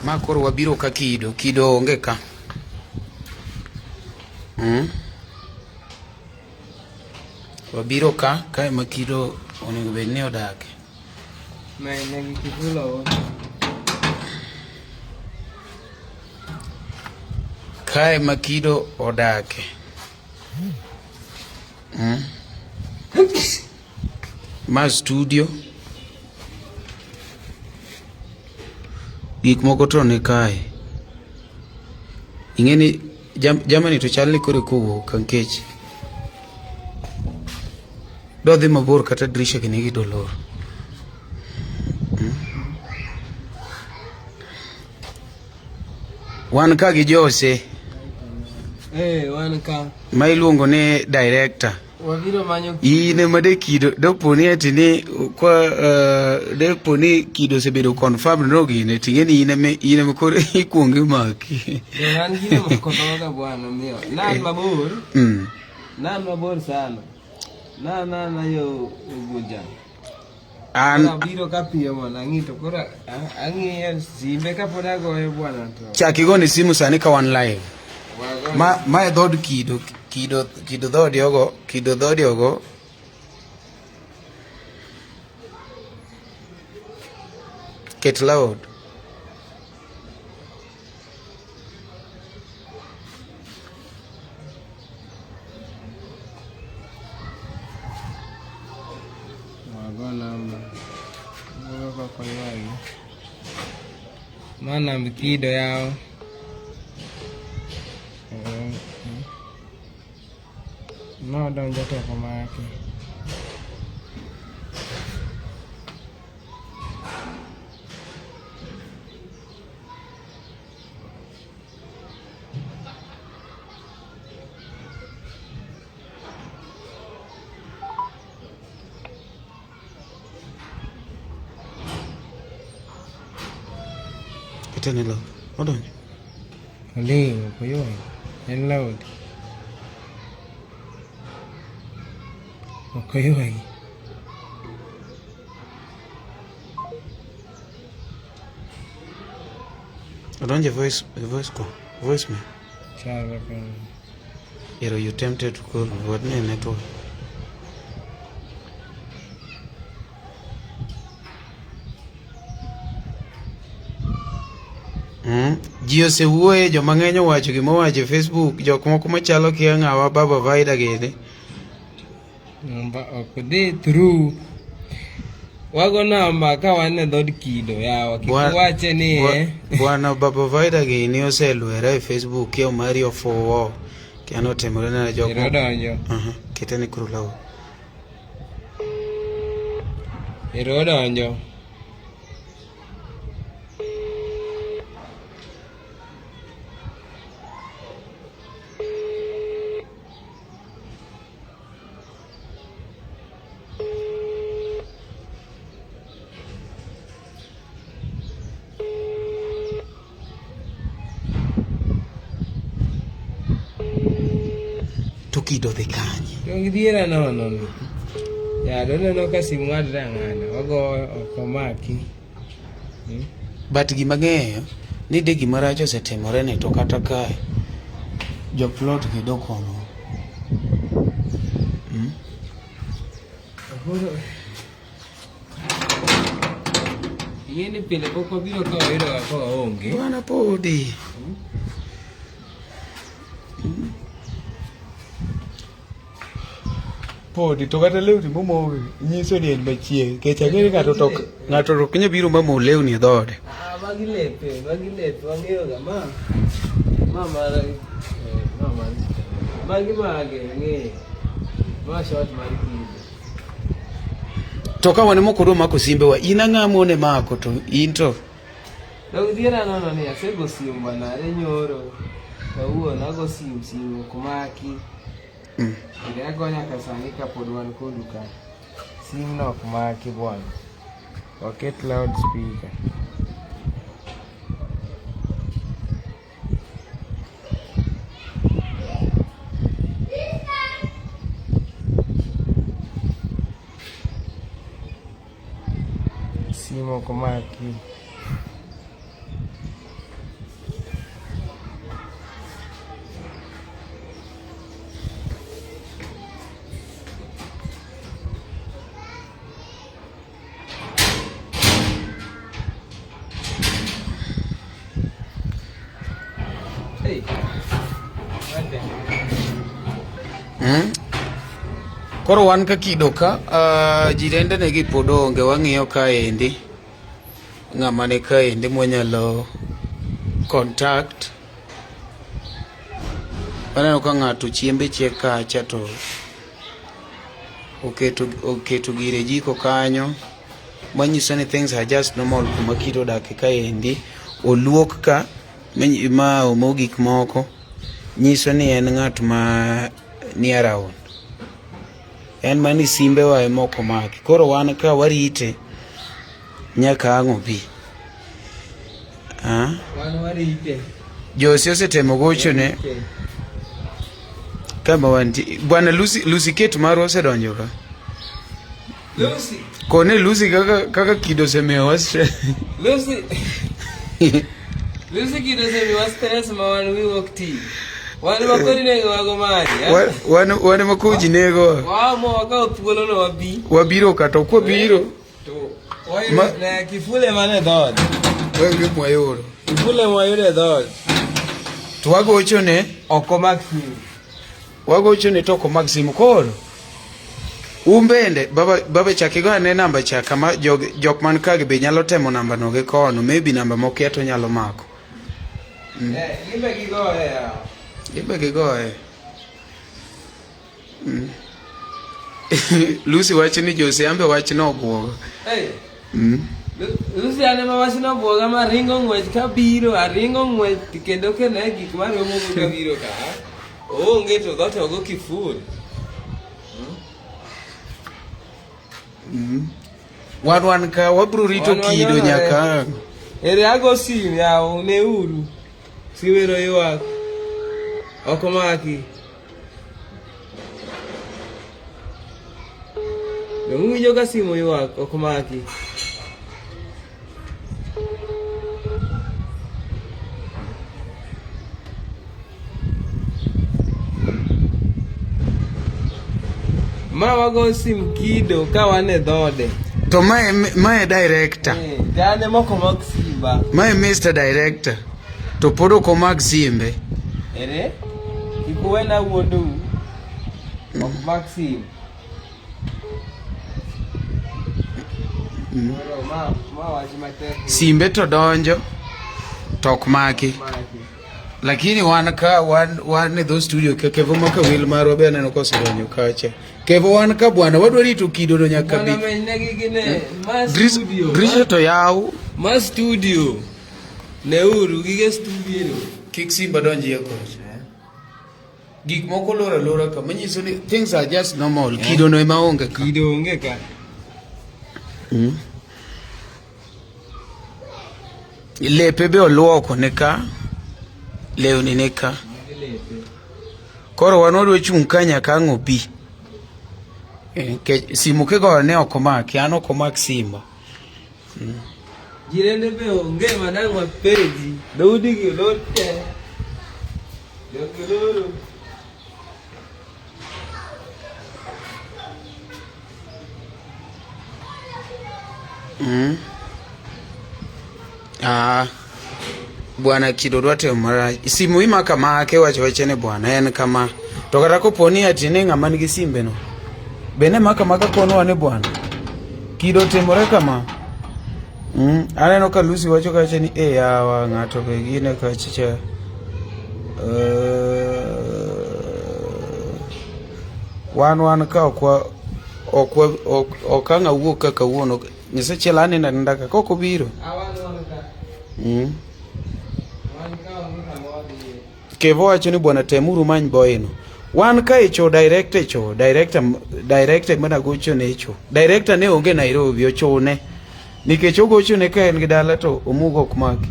Ma koro wabiro ka kido, kido onge ka. Wabiro ka, kae ma kido onego bed ni odake. Kae ma kido odake. Ma studio. Gik moko to ni kae. Ing'e ni Germany to chal ni koro kowuok ka nikech dodhi mabor kata dirisha gi nigi dolor. Wan ka gi Jose. Eh, wan ka. Ma iluongo ni director. Wabiro manyo In ema de kido dopo ni ati ni kwa depo ni kido osebedo confirmed no gine ting'e ni in ema in ema koro ikuongo imaki. An gino mako dhoga bwana miyo. Nan mabor. Nan mabor sana. Na na na yo Ugunja. An abiro ka piyo mondo ang'i to koro ang'iyo simbe kapod agoyo bwana to. Chak igone simu sani ka wan live. Ma ma e dhood kido kido kido dhoodi ogo kido dhoodi ogo. Ket loud. Wago namba. Wago kaka oywagi. Ma namb kido yawa. Nodonjo to ok omaki. Itene loud. Odonjo. Oling', ok oywag. En loud. Ok oywagi. Odonjo e voice, e voice ko. Voice me. Chalo kama. Ero you tempted to call me. What ne network? Ji osewuoye, joma ng'eny owacho gima owacho e Facebook, jok moko machalo kia ng'awa Baba Vaida gini. Namba ok dhi through. Wago namba ka wan e dhod kido yawa kik wache ni eh. Bwana Baba Vaida gini oselwera e Facebook kia Omari ofuwo kia notimore ne jok moko. Ero donjo. Kete ni koro law. Ero donjo. To kido dhi kanye? Donge dhiera nono ni. Ya, doneno ka simu ng'adre ang'ada, ogoyo ok omaki. But gima ng'eyo ni de gima rach osetimore ni to kata kae jo plot gi dokono. Ing'e ni pile pok wabiro ka wayudo ga ka waonge. Bwana podi. Podi to kata lewni momogi nyiso ni en machiegni nikech ang'e ni ng'ato to ng'ato to ok nyal biro ma mo lewni e dhoode. Ah, magi lepe, magi lepe, wang'eyo ga ma. Ma mar ma mar. Magi mage, ang'eyo. Ma short mar kido. To ka wan moko dwa mako simbewa, in ang'a mone mako to in to Dong dhiera nono ni asego simu bana are nyoro. Kawuono ago simu, simu ok maki. Ere ago nyaka sani kapod wan kodu ka. Simu no ok maki bwana. Waket loud speaker. Simu ok maki. Koro wan ka kido ka jirende ne gi pod onge wang'iyo kaendi ng'ama ni kaendi mwanyalo contact. Aneno ka ng'ato chiembe chiek kacha to oketo gire e jiko kanyo manyiso ni things are just normal kuma kido odake kaendi. Oluok ka ma omo gik moko nyiso ni en ng'at ma ni around. En mana ni simbe wa ema ok omaki. Koro wan ka warite nyaka ang' obi. Ah? Wan warite. Josi osetemo gochone kama wantie. Bwana Lucy, Lucy Kate marwa osedonjo ka. Lucy. Kone Lucy kaka kido osemiyowa stress. Lucy. Lucy kido osemiyowa stress ma wan wiwuok ti. Wan ma koro inego wago mani. Wan ema koro ji nego. Waamo wakawo thuolo no wabi. Wabiro kata ok wabiro. To ne kifule mane dhoot. Onge mwayudo. Kifule mwayudo e dhoot. To wagochone. Ok omak simu. Wagochone to ok omak simu. Koro un bende baba chak igo ane namba cha kama jok man ka gi be nyalo temo namba no gi kono. Maybe namba mokia to nyalo mako. Gimbe gigoye yawa. Gimbe gigoye. Lucy wacho ni Jose ambe wach no obwoga. Hey. Lucy ane ma wach no obwoga ma ringo ng'wech kabiro, aringo ng'wech kendo kene gik maromo go kabiro ka. Oonge to dhoot ogo kiful. Wan ka wabro rito Wan kido wanyonore. nyaka. Ere ago sim yawo neuru. Siwero ywak. Ok omaki. Dong uwinjo ka simu ywak ok maki. Ma wago sim kido ka wan e dhode. To mae director. Jane moko mak simba. Mae Mr. Director. To pod ok omak simbe. Ere? Kik uwena wuondou. Ok mak sim. Koro ma wach matek. Simbe to donjo to ok maki. Maki. Lakini wan ka wan e dho studio ka Kevo maka wil marwa be aneno kosedonjo kacha. Kevo wan ka bwana wadwa rito kido no nyaka bi. Bwana menynegi gine. Ma studio. Drisha to yaw. Ma studio. Neuru gige studio. Kik simba donji e kocha. Gik moko lor alora ka manyiso ni things are just normal. Kido no ema onge ka. Kido onge ka. Lepe be oluoko ne ka. Lewni ne ka. Koro wan wadwa chung' ka nyaka ang' obi. Simu kigoyo ne ok omaki, an ok omak simba. Jirende be onge madang' wapenji. Dhoudi gi olor te. Jogi oloro. Bwana Kido dwa temo marach. Simu imako amaka iwacho wacha ni bwana en kama. To kata kopo ni ati ni ng'ama nigi simbe no. Bende mako amaka konowa ni bwana. Kido timore kama. Aneno ka Lucy wacho kacha ni yawa ng'ato be gine kacha cha. Wan ka ok ang' awuog ka kawuono. Nyasaye achiel anindo aninda ka kok obiro. Kevo wacho ni bwana temuru many boy no. Wan ka icho director cho, director mana gocho ne cho. Director ne onge Nairobi ochune. Nikech ogocho ne ka en gi dala to omugo ok maki.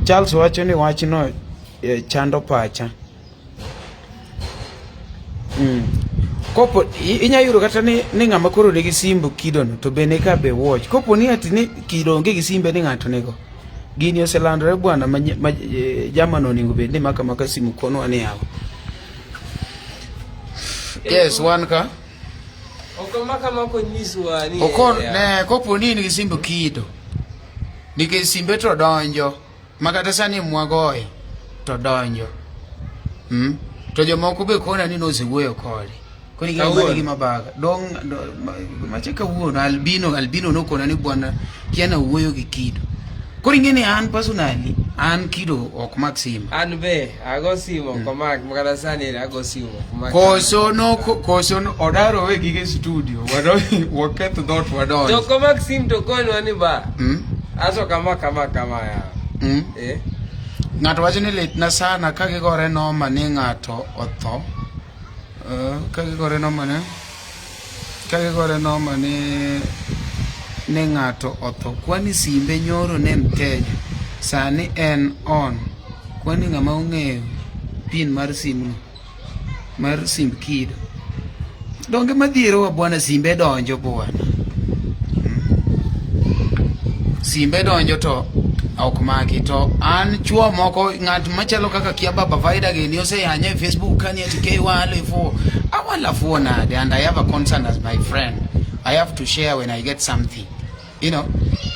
Charles wacho ni wachno chando pacha. Kopo inya yudo kata ni ng'ama koro nigi simb kido no to bende ka be watch. Kopo ni ati ni kido onge gi simbe ni ng'ato nigo. Gini oselandore bwana ma jamano onego bed ni maka maka simu konwa ni yawa. Yes, wan ka. Ok maka mako nyiswa ni. Okon ne kopo ni in gi simb kido. Nikech simbe to donjo. Makata sani mwagoyo to donjo. To jomoko be kona ni nosewuoyo kode. Koro ing'eyo Kawuono? mano gima baga. Dong mache kawuono Albino Albino nokona ni bwana kiana wuoyo gi Kido. Koro ing'e ni an personally an Kido ok mak simu. An be ago simu ok omak kata sani eri ago simu ok mak. Koso no koso no odaro we gige studio. Wado waketh dhoot To wadonj. ok omak sim to konwa ni ba. Mm? Aso kama kama kama ya. Mm? Eh? Ng'ato wacho ni litna sana ka gigore noma ni ng'ato otho. Ka gigore noma ne ka gigore noma ni ni ng'ato otho. Kwani simbe nyoro ne mteja sani en on. Kwani ng'ama ong'eyo pin mar simno mar simb kido. Donge madhierowa bwana simbe donjo bwana. Simbe donjo to ok maki to an chuo moko ng'at machalo kaka kia baba Vaida gini oseyanya e Facebook kani ati ke wale fuo awala fuo nade and I have a concern as my friend I have to share when I get something you know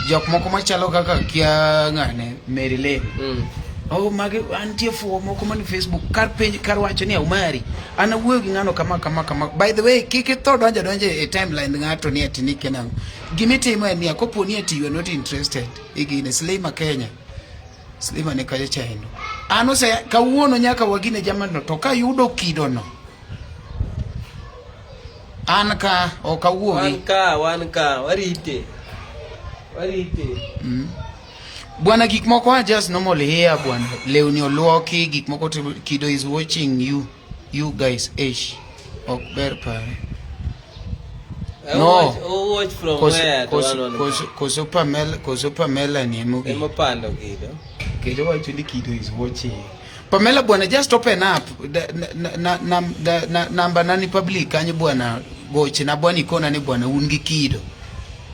jok moko machalo kaka kia ng'ane Mary Lane Oh, magi antie fuo moko man Facebook kar penj kar wacho ni Omari an awuoyo gi ng'ano kama kama kama by the way kik itho donjo donjo e timeline ng'ato ni ati ni kenang gimitimo en niya kopo ni ati you are not interested igine Slima Kenya Slima ni kacha chaendo an ose kawuono nyaka wagine jamano to kayudo kidono an ka ok awuogi Wan ka, warite. Warite. Bwana gik moko are just normal here bwana. Lewni oluoki, gik moko Kido is watching you. You guys, ish. Ok ber pare. No. Watch, watch from where? To wan wan ka. Koso Pamela, koso Pamela ni emogi. Ema pando Kido. Kido wacho ni Kido is watching. Pamela bwana just open up. Da, na, na, na, da, na, namba nani public kanyo bwana goche na bwana ikona ni bwana un gi Kido.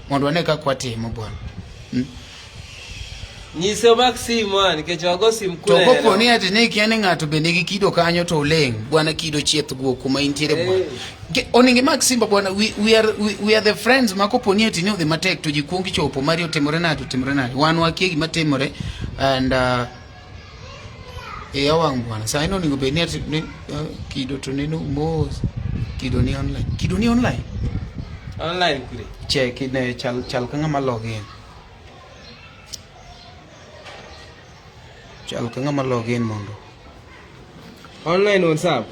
Mondo wane kaka watimo bwana. Nyise omak sim wa nikech wago sim To kure. kopo ni ati ni kia ni ng'ato be nigi kido kanyo to oleng' bwana kido chieth guok kuma intiere bwana. Onego imak simba bwana we are the friends ma kopo ni ati ni odhi matek to ji kuong chopo mari otimore nade otimore nade wan wakia gima timore and iya wang' bwana sani onego bed ni ati ni kido to neno mos kido ni online kido ni online Online kure. check ne chal chal ka ng'ama log in chal ka ng'ama log in mondo Online WhatsApp.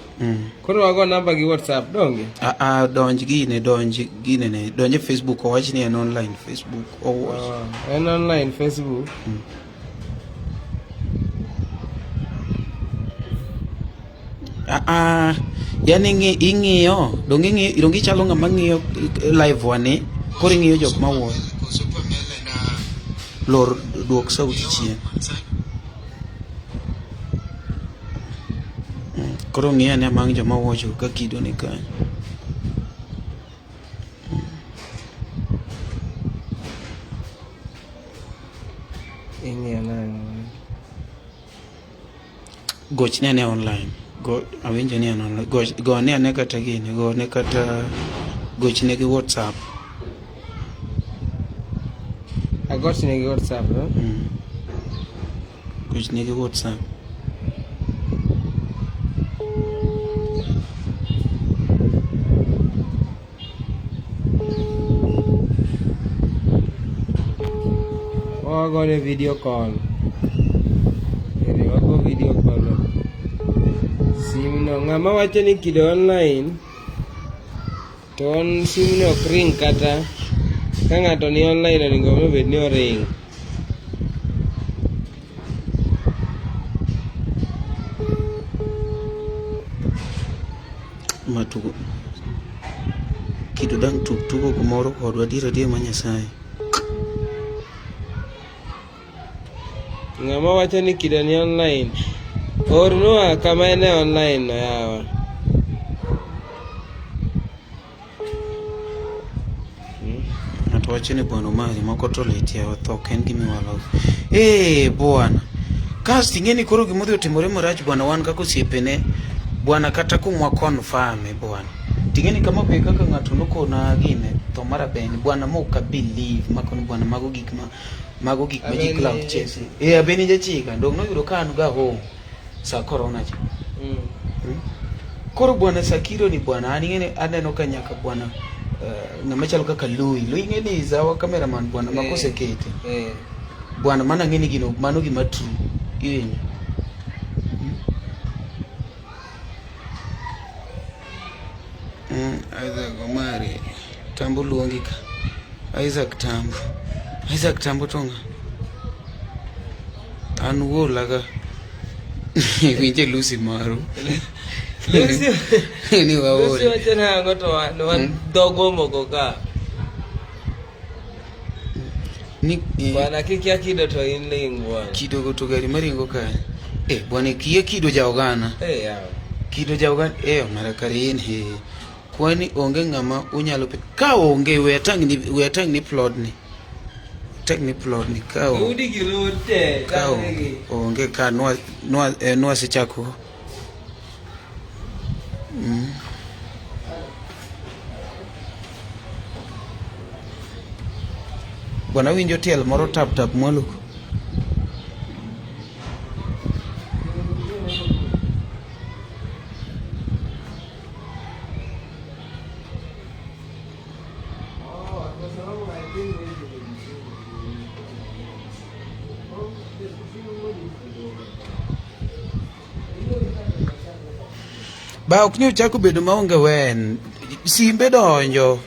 Koro wago namba gi WhatsApp donge? Ah, ah, donj gine donj gine ne donj e Facebook owach ni en online Facebook owach Oh, en online Facebook. Ah, ah, yani ing'iyo donge ing'iyo donge ichalo ng'ama ng'iyo live wani koro ing'iyo jok mawuoyo lor duok sauti chien Koro ng'i ane among joma wuocho ka kido ni kanyo. Ing'iyo nang'o? Gochne ane online. Go, awinjo ni en online. Goch, gone ane kata gini, gone kata gochne gi WhatsApp. Agochne gi WhatsApp, no? Gochne gi WhatsApp. Wagone video call. Ere wago video call. Sim no ng'ama wacho ni kido online to on sim no ok ring kata ka ng'ato ni online onego obed ni oring. Matugo kido dang' tug tugo kumoro kodwa adier adier ma Nyasaye. Ng'ama wacho ni kido ni online ornwa kama en e online no yawa. Ng'ato wacho ni bwana Omari moko to lit yawa tho ok en gima iwalo. Eh bwana. Kasto ing'e ni koro gima odhi otimore marach bwana wan kaka osiepene bwana kata kumwa confirm e bwana. Ting'e ni kama be kaka ng'ato nokona gine tho mar Abeni bwana mok a believe makoni bwana mago gik ma mago gik ma ji Abeni clout chase. Eh Abeni jachika dong noyudo ka an ga home sa corona cha. Koro bwana Sakiro ni bwana an ing'eni aneno ka nyaka bwana ng'ama chalo kaka Louis. Louis ing'eni is our cameraman bwana ma kosekete. Bwana mano ang'eni gino mano gima true. Iwinjo? Isaac Omari Tambo luongi ka. Isaac Tambo. Isaac Tambo to ng'a? An wuolaga. Winje Lucy maru. Lucy Ni waol. Lucy wacho nang'o to wan wan dhogwa omoko ka. Ni Bwana kikia kido to in ling bwana. Kido go to gari maringo kae. Eh, bwana kiye kido ja ogana. Eh yawa. Kido ja ogana eh mara kare in he. Kwani onge ng'ama unyalo pe. Ka onge we atang ni we atang ni plot ni. Tang ni plot ni ka onge. Udi gi lor te. Ka onge, onge ka nwa nwa nwa sechako. Bwana winjo tiel moro tap tap mwalo. Ba ok ni ochako bedo maonge wen. Simbe donjo.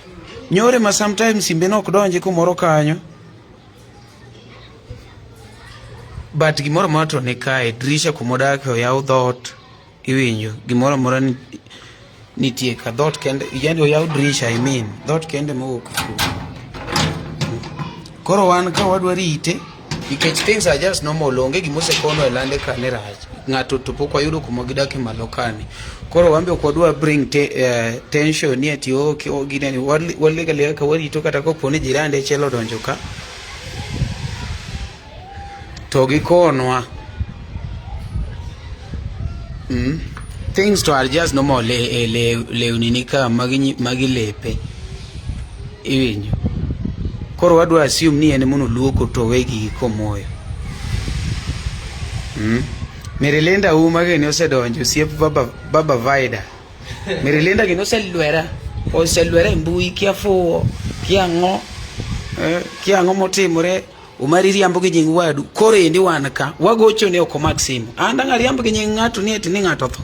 Nyore ma sometimes simbe nok donji kumoro kanyo. But gimoro amora to ni kae, dirisha kumodake oyaw dhoot, iwinjo, gimoro amora nitie ka dhoot kende, yani oyaw dirisha I mean, dhoot kende mowuok kuno. Koro wan ka wadwa rite, nikech things are just normal, onge gima osekono e lande ka ni rach. Ng'ato to pok wayudo kuma gidake malo kani. Koro wan be ok wadwa bring tension ni ati oh, oh, gineni, walega lega ka warito kata kopo ni jirande achiel odonjo ka to gikonwa. Things to are just normal lewni ni ka magi lepe. Iwinjo. Koro wadwa assume ni en mono luoko to we gigi komoyo. Merilinda uma gini osedonjo osiep baba Vaida. Merilinda gini oselwera. Oselwera e mbui kia fuwo, kia ang'o. Kia ang'o motimore. Umari riambo gi nying wadu. Koro endi wan ka wagocho ne ok omak simu. An dang' ariamb gi nying ng'ato ni eti ni ng'ato otho.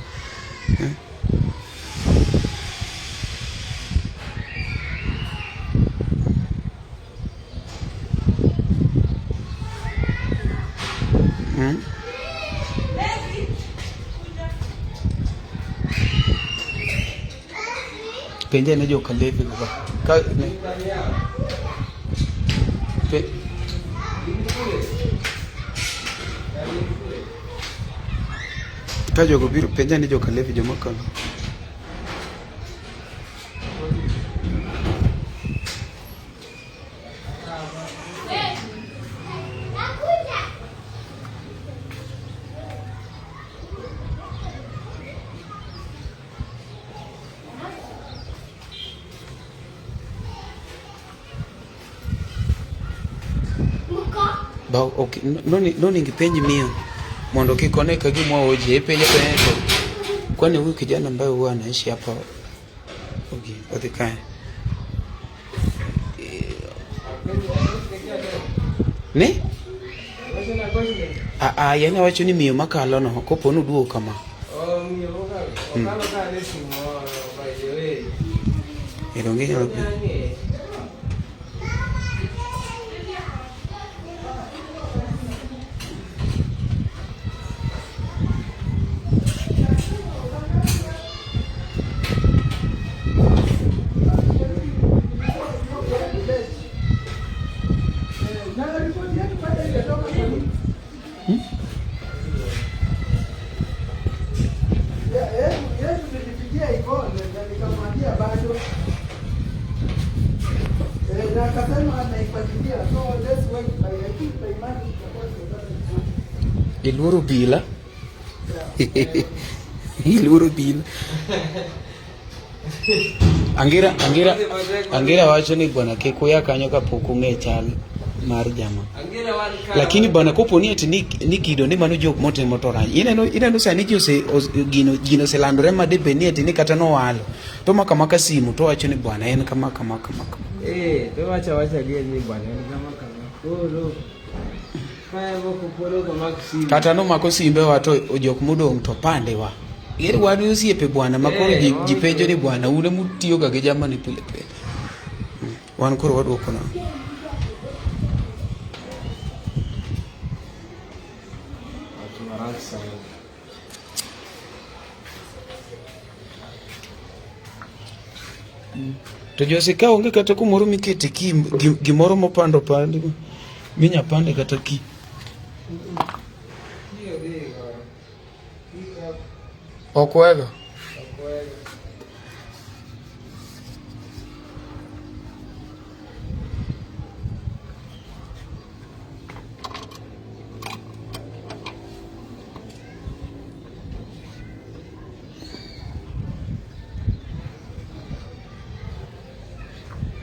Penje ne joka Levi go. Ka ne. Pe ka jogo biro penja ni joka Levi joma kalo. Ba ok no ningepenji miyo mondo kik one ka gima oje ipenje penje to kwani huyu kijana ambaye huwa anaishi hapa okay odhi kae ni a a yani awacho ni miyo makalo no kopo ni oduogo kama. Oh, miyo mokalo. Okalo ka ne simu moro, by the way. Eh, donge inyalo Ng'e. Na ripoti yetu bado haijatoka kwa nini? Yetu nilipigia Yvonne na nikamwambia bado. Na akasema anaifuatilia. So let's wait by I think by Monday itakuwa tumepata ripoti. Iluoro bila. Iluoro bila. Angira angira Angira wacho ni bwana kik uya kanyo kapok ung'e chal. mar jama. Angera wan ka. Lakini bana kopo ni ati ni kido ni mano jok motimo to rach. Ineno sani ji ose gino gino oselandore ma debed ni ati ni kata nowalo. To maka maka simu to wacho ni bwana en kama kama kama kama. Eh, to wacha wacha adier ni bwana en kama kama. Koro kae moko pod ok omak simu. Kata nomako simbe wa to jok modong' to pande wa. Eri wan osiepe bwana ma koro Eh, ji penjo ni bwana un emutiyo ga gi jamani pile pile. Wan koro waduoko nang'o? Wach marach sana. To Jose ka onge kata kumoro mikete ki gimoro mopando pandi minya pande kata ki. Ki odhi go. Ki ka Ok wego. ok wego.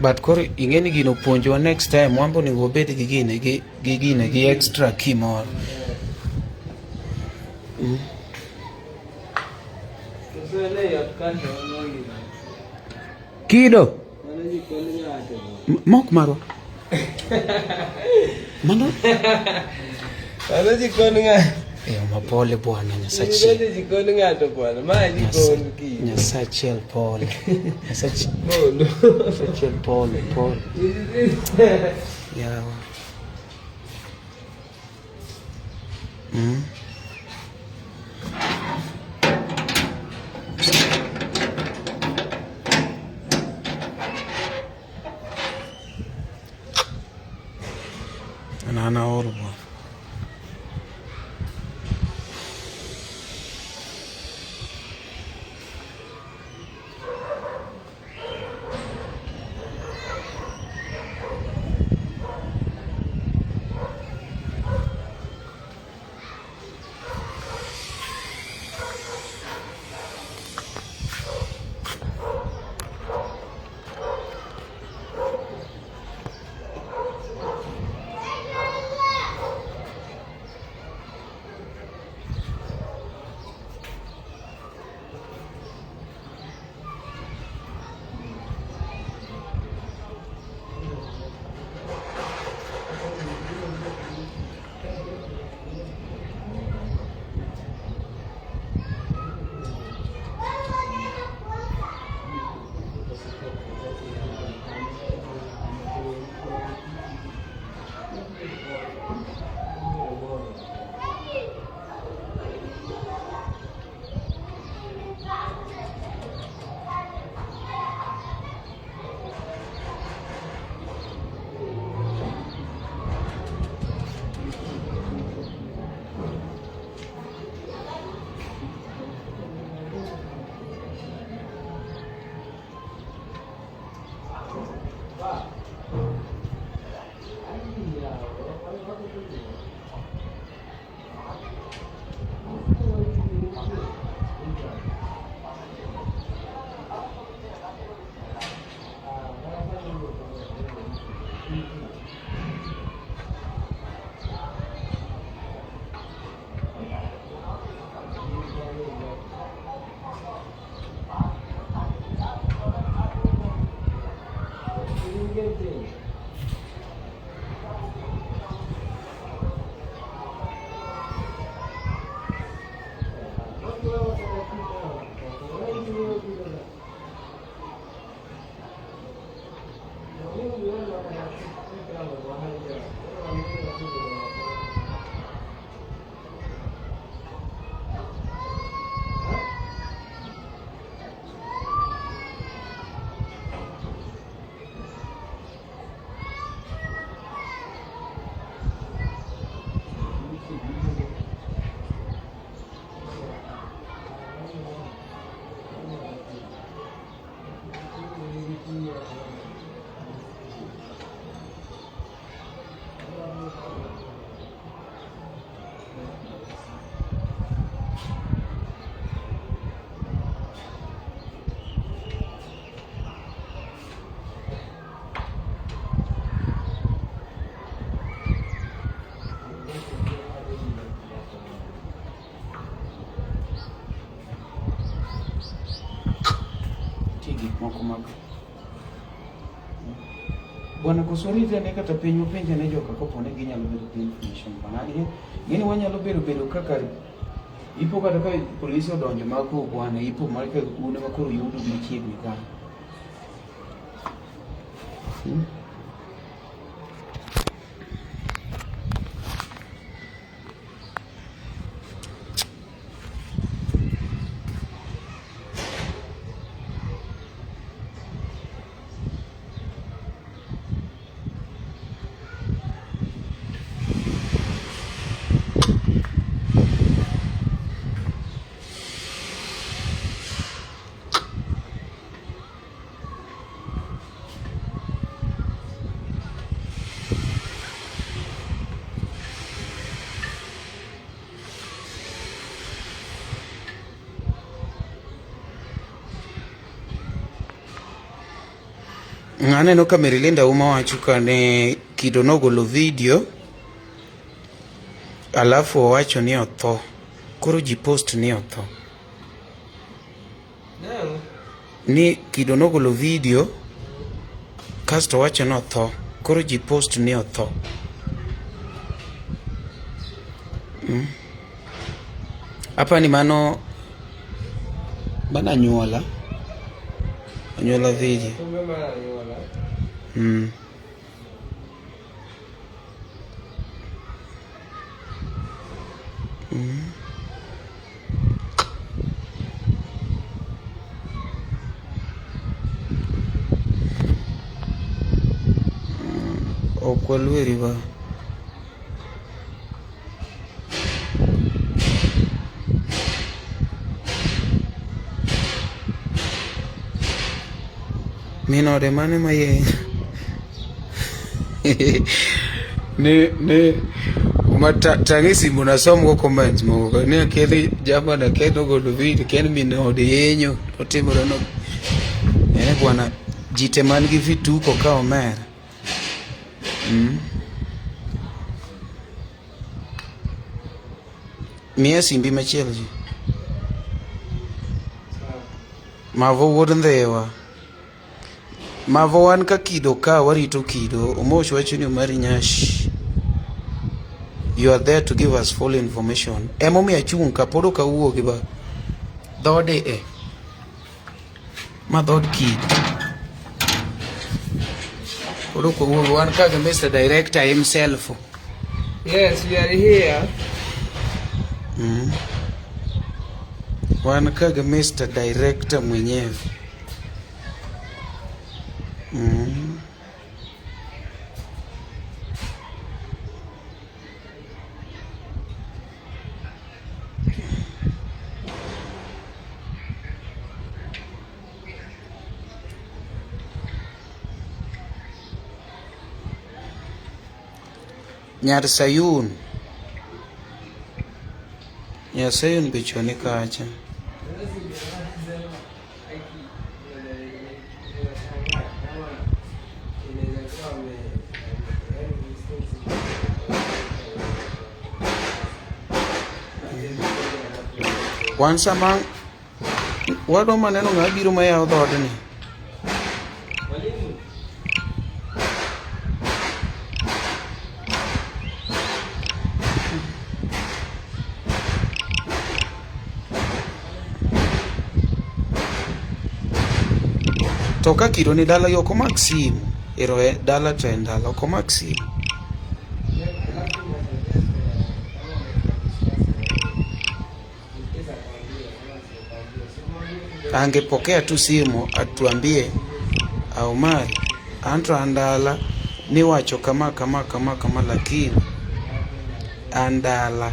But koro ing'e ni gino puonjowa next time wan be onego wabed gi gine gi gine gi extra key moro. To so ne e ot kacha wan wang'e. Kido Mano jikond ng'ato. Mok marwa. Mano Mano jikond ng'ato. eh mapole bwana Nyasachi. Idonjo jikond ng'ato bwana. Ma jikond ki. Nyasachiel pole. Nyasachi Mondo. Nyasachiel pole pole. Yawa. An an aol bwana. moko mag Bwana koso rite ane kata piny wapenj ane joka kopo ni ginyalo bedo gi information bwana. Ng'eni wanyalo bedo bedo kaka ipo kata ka polisi odonjo ma ko bwana ipo mar ka un ema koro yudo machiegni kanyo. Hmm? Aneno ka Merilinda Uma wacho ka ne Kido nogolo video alafu owacho ni otho. Koro ji post ni otho. Ni Kido nogolo video kasto owacho ni otho. Koro ji post ni otho. Mm. Apa ni mano mano anyuola. Anyuola video. Kumbe mar anyuola. Mm. Mm. Ok waluori ba. Min ode mane ma yenyo? ni ni ma tang' e simu nasom go comments moko ni akedhi jamani akedho golo video ken min ode yenyo otimore no eh bwana ji te man gi vituko ka omera mm. Miya simbi machielo ji. Mavo wuod Ndhiwa. Mavo wan ka kido ka warito kido. Omosh wacho ni Omari Nyash. You are there to give us full information. Emomiyo achung' ka pod ok awuogi ba. Dhode e. Ma dhood kido. Pod ok wawuogi wan ka gi Mr. Director himself. Yes, we are here. Mm. Wan ka gi Mr. Director mwenyewe. Mm. Nyar Sayun. Nyar Sayun be choni kacha. Wan sama wadwa maneno ng'a biro mayawo dhoodni. To ka kido ni dala ok omak simu. Ero e dala to en dala ok omak simu. Angepokea tu simu atuambie Omari, anto an dala niwacho kama kama kama kama, lakini an dala.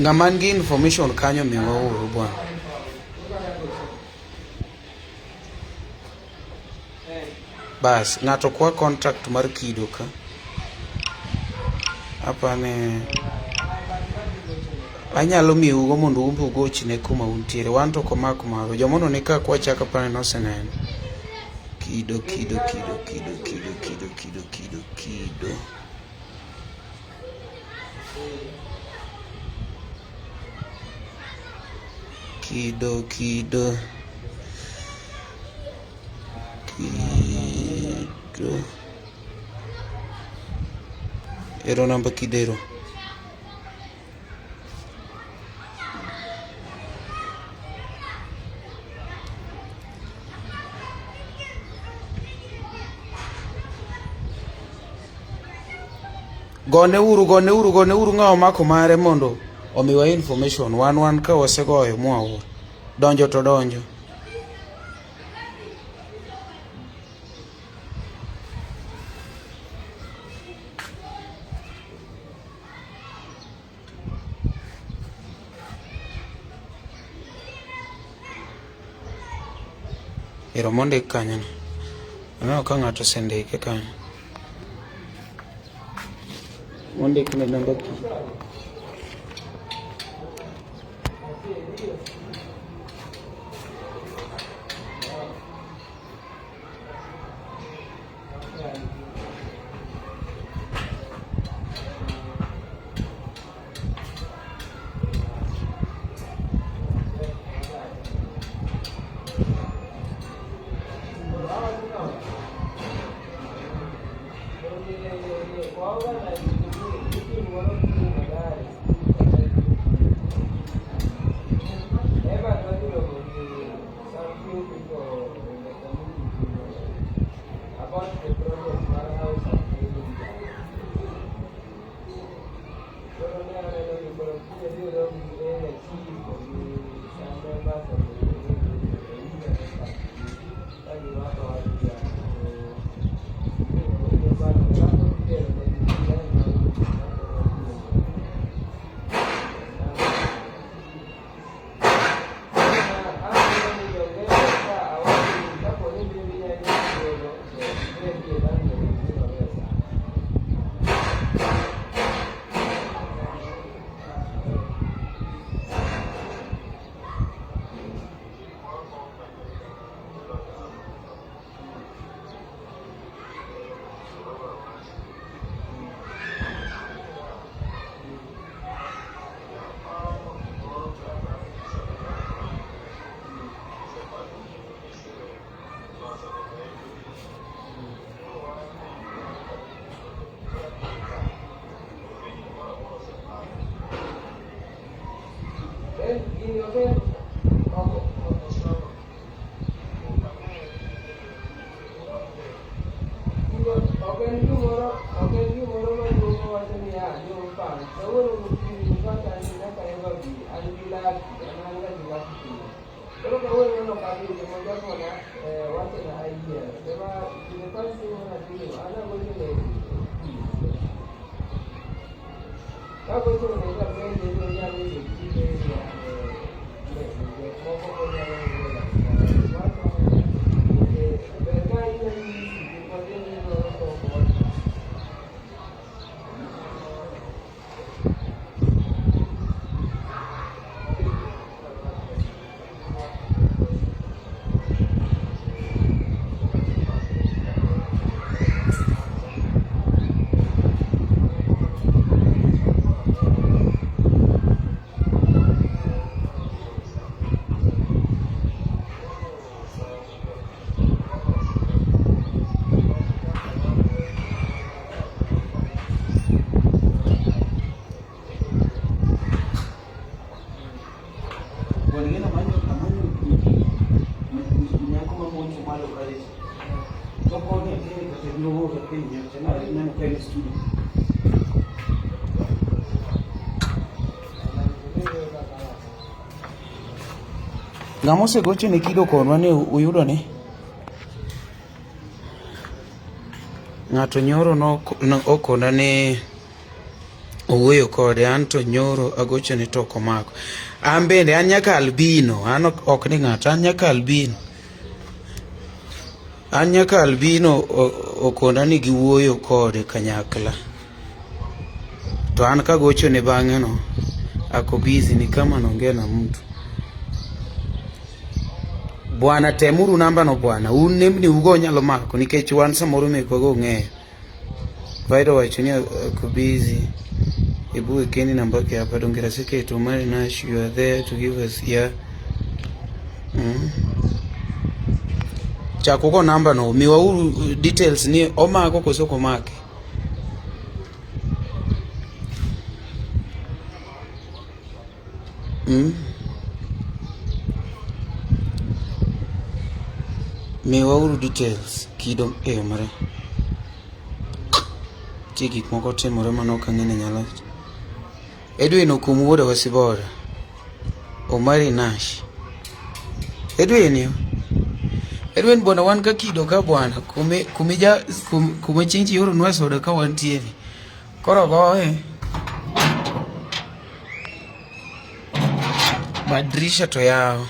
Ng'ama nigi information kanyo miwa uru bwana. Bas, ng'ato kwa contract mar kido ka. Apane. Anyalo miyougo mondo umbe ugochne kuma untiere. Wan to ok omak marwa. Jomono ni ka kwachako apani noseneno. Kido, kido, kido, kido, kido, kido, kido, kido, kido. Kido, kido. Kido. Ero namba kidero. Gone uru, gone uru, gone uru ng'awa omako mare mondo omiwa information. Wan wan ka wasegoyo mwaor. Donjo to donjo. Ero mondik kanyo no. Aneno ka ng'ato osendike kanyo. Mondik ne namba ki. Ng'ama osegocho ne kido kodwa ni uyudo ni ng'ato nyoro okona ni owuoyo kode an to nyoro agochone to ok omako. An bende an nyaka albino, an ok ni ng'ato, an nyaka albino. An nyaka albino okona ni giwuoyo kode kanyakla. To an kagochone bang'e no, Ako busy ni kama anaongea na mtu. Bwana temuru namba no bwana. Un nembni ugo nyalo mako nikech wan samoro mekwa go ong'eyo. Vaido wacho ni ako busy. Ebu wekeni namba yake hapa donge aseketo Omari Nash you are there to give us yeah. Chak ugo namba no miwa uru details ni omako koso ok omaki. Miwa uru details kido e mare. Nitie gik moko timore mane ok ang'e ni nyalo. Edwin okum wuod Wasibora. Omari Nash. Edwin yo. Edwin bwana wan ka kido ka bwana kumi kumi ja kum, kuma chieng' chi oronwa soda ka wantie ni. Koro goye. Madirisha to yaw.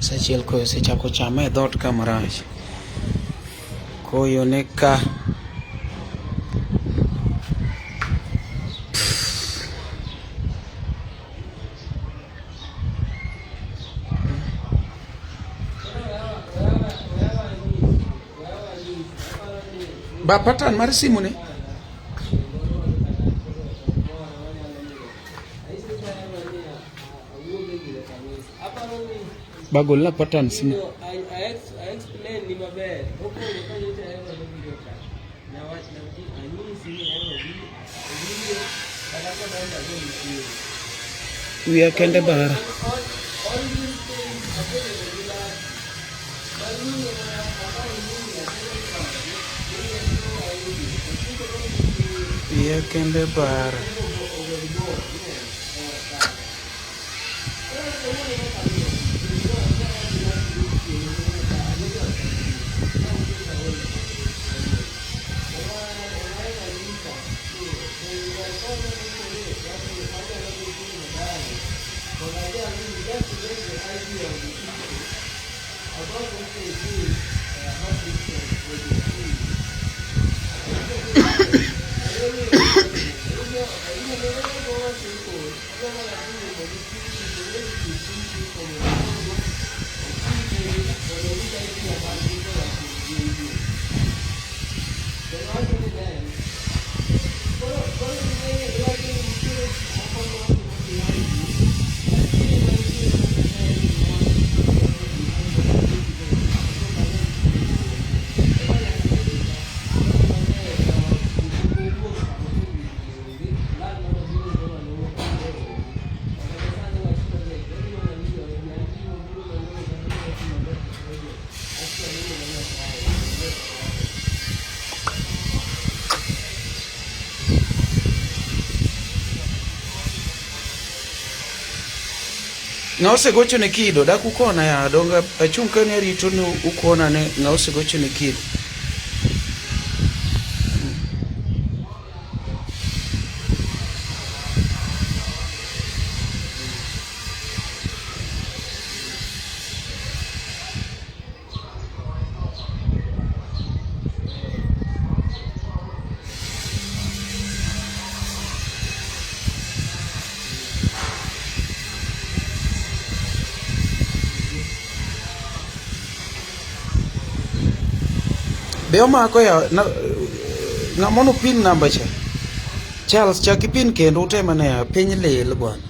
Sa achiel koyo osechako chama e dhoot ka marach. Koyo ne ka. Ba pattern mar simu ni. Ba golna pattern simu. I explain ni maber. Okonyo ka nyocha Eva nobiro ka. Nawach anyisi ni Eva bi obiro kata kodonjo agol chiemo. Wiya kende bara. All these things asebedo gi lach. Bang'e Wiya kende bara. Ng'a osegocho ne kido dak ukona ya donga achung' ka ni arito ni ukona ne ng'a osegocho ne kido. Be omako ya na, ng'ama no pin namba cha. Charles chak ipin kendo utem ane ya piny lil bwana.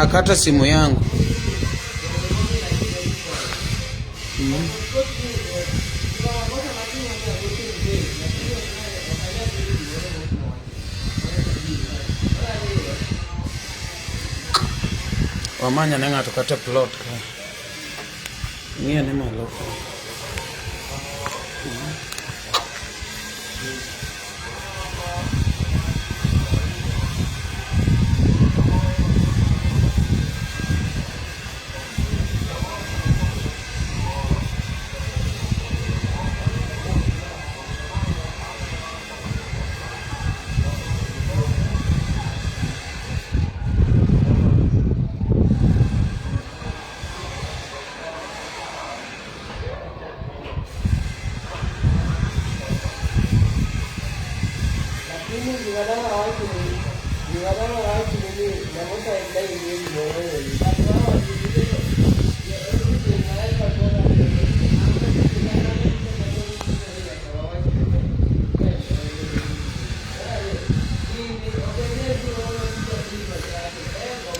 Anakata simu yangu. Wamanya ne ng'ato kata plot ka. Ng'iyo ne malo ka.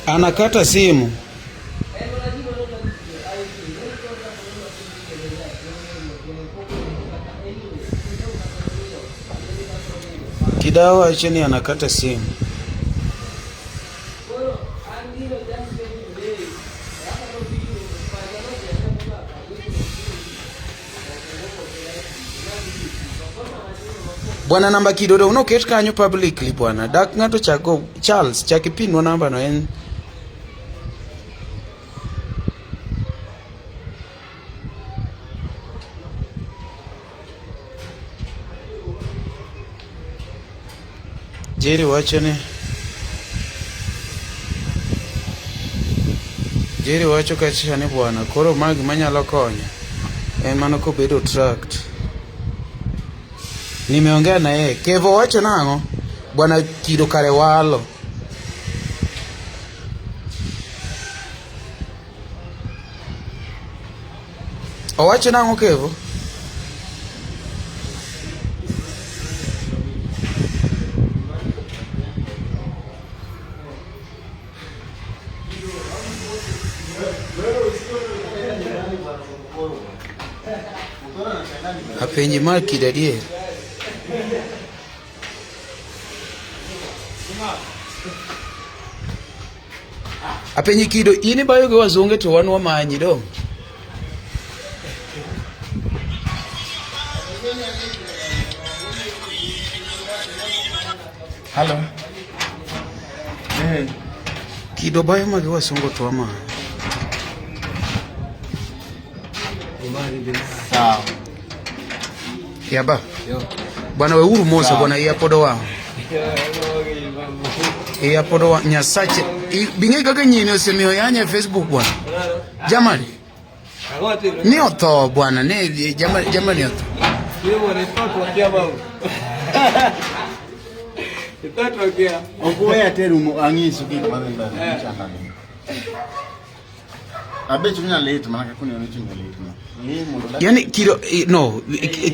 Anakata simu. Kidawa wacho ni anakata simu. Bwana namba kidodo unoket kanyo publicly bwana. Dak ng'ato chako Charles chak ipinwa namba no en Jerry wacho ni Jerry wacho kacha ni bwana koro ma gima nyalo konyo en mana kobedo tracked. Nimeongea na yeye. Kevo wacho nang'o? Bwana kido kare walo. Owacho nang'o Kevo? Apenji mar kido adier. Apenji kido in ibayo gi wazunge to wan wamanyi dong. Halo. Eh. Kido bayo ma gi wasungu to wamanyi. Sawa. Yaba. Bwana weuru mosa bwana iya pod owang'. Iya pod owang' Nyasache. Bing'e kaka nyini osemiyo yanya e Facebook bwana. Jamani. Ni otho bwana, ni jamani jamani otho. Ok uweya teru ang'isu gik madhi mbele michanda ni. Abe chunya lit mana kaka uneno chunya lit no. Ni mondo dak. Yani kido no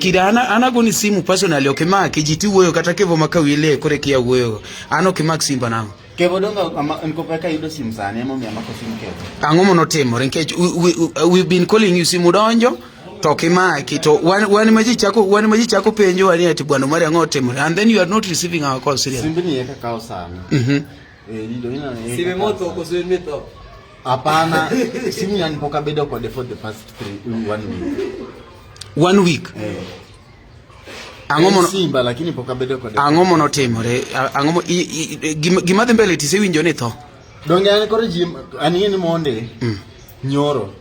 kido ana ana goni simu personally ok imaki ji tiwuoyo kata kevo makawile kore kia wuoyo. An ok imak simba nang'o. Kevo donga ama en koka ka yudo sim sani emomiyo amako sim Kevo. Ang'o monotimore nikech we've been calling you simu donjo to ok imaki to wan ma ji chako wan ma ji chako penjo wa ni ati bwana Omari ang'o otimore and then you are not receiving our call seriously. Simbni eka kawo sani. Eh, Lido ina eka Sime kawo motho sani. koso en mitho? Hapana, simu yani pok abedo kode for the past 3 1 week. One week. Eh. Ang'o En mono Simba lakini pok abedo kode. Ang'o monotimore? Ang'o mo gima dhi mbele tisewinjo ni tho? Donge an koro ji an ing'e ni monde nyoro.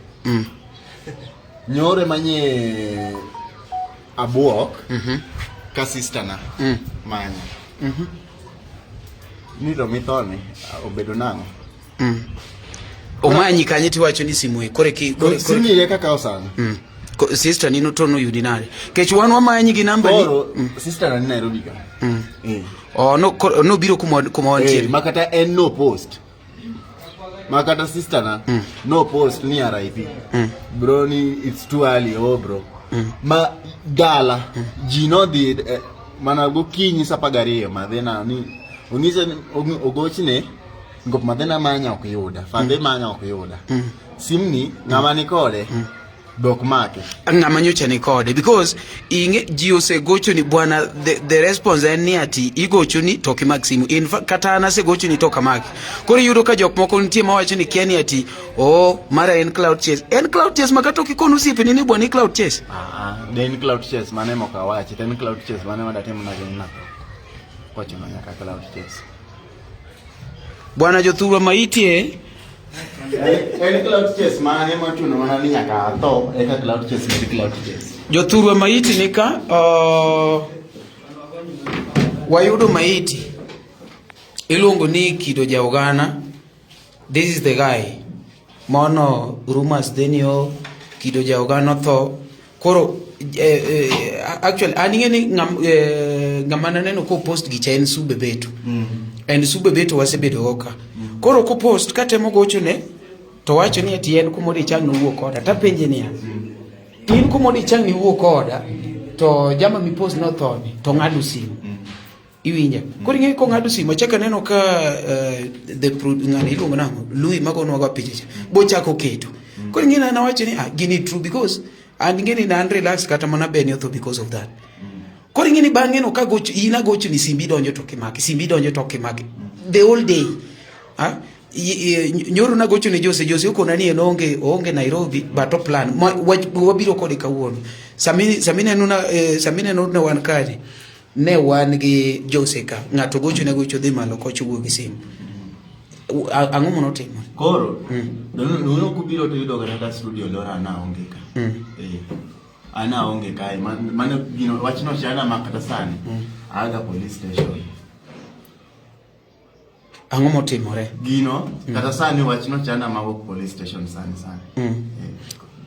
Nyoro ema nye abuok ka sister na manya. Ni to mithoni obedo nang'o? Omanyi kanye tiwacho ni simu e kore ki kore, Simu kore, ni eka kawo sani. Sister ni to noyudi nade? Kech wan wamanyi gi namba ni. Koro sister na ni Nairobi ka. Eh. Oh, no nobiro kuma wantiere. Eh, makata en no post. Makata sister na no post ni RIP. Bro ni it's too early oh bro. Ma dala ji nodhi mana gokinyi saa 12 madhina ni onyise ni ogochne. Ngop madhina manya ok yuda. Fadhe manya ok yuda. Simni ng'ama ni kode be ok make. Ng'ama nyocha ni kode because ing'e ji osegochoni bwana, the response en ni ati igochoni to ok imak simu. In fact, kata an asegochoni to ok amaki. Koro iyudo ka jok moko nitie mawacho ni kia ni ati oh mara en cloud chase. En cloud chase ma kata ok ikon osiepeni ni bwana i cloud chase. Ah, ah, de en cloud chase mane mok awachi, to en cloud chase mane wadatim nade natho. Kochuno nyaka cloud chase. Bwana jothurwa maitie En cloud chase mane mochuno mana ni nyaka atho eka cloud chase bed cloud chase. Jothurwa maiti ni ka wayudo maiti iluongo ni Kido Jaugana. This is the guy mono rumors dhi ni o Kido Jaugana otho. Koro actually an ing'e ni ng'ama naneno ko post gicha en Sube Beto. And Sube Beto wasebedo go ka. Koro ko post katemo gochone to wacho ni ati en kumoro ichang' nowuok koda. Tapenje niya, in kumoro ichang' niwuok koda to jama mi post notho ni to ng'ado simu. Iwinja? Koro ing'e kong'ado simu achako aneno ka the ng'ani iluongo nang'o? Louis magonwa go picha cha. Bochako keto. Koro ing'e na nawacho ni ah gini true because an ing'e ni na an relax kata mana Benny otho because of that. Koro ing'e ni bang'e no kagocho in agocho ni simbi donjo to kimaki, simbi donjo to kimaki. The whole day. Ah, nyoro nagocho ne Jose, Jose okona ni en oonge oonge Nairobi but o plan. Ma, wabiro kode kawuono. Sami sami neno na sami neno ne wan kare. Ne wan gi Jose ka. Ng'ato gocho ne gocho dhi malo kocho wuoyo gi simu. Ang'o monotimo? Koro, mm. Kubiro to yudo kata ka studio lora na onge ka. Eh. An aonge kae. Mano gino wachno chana ma kata sani. Aga police station. Ang'o motimore? Gino kata sani wachno chana ma wuok police station sani sani.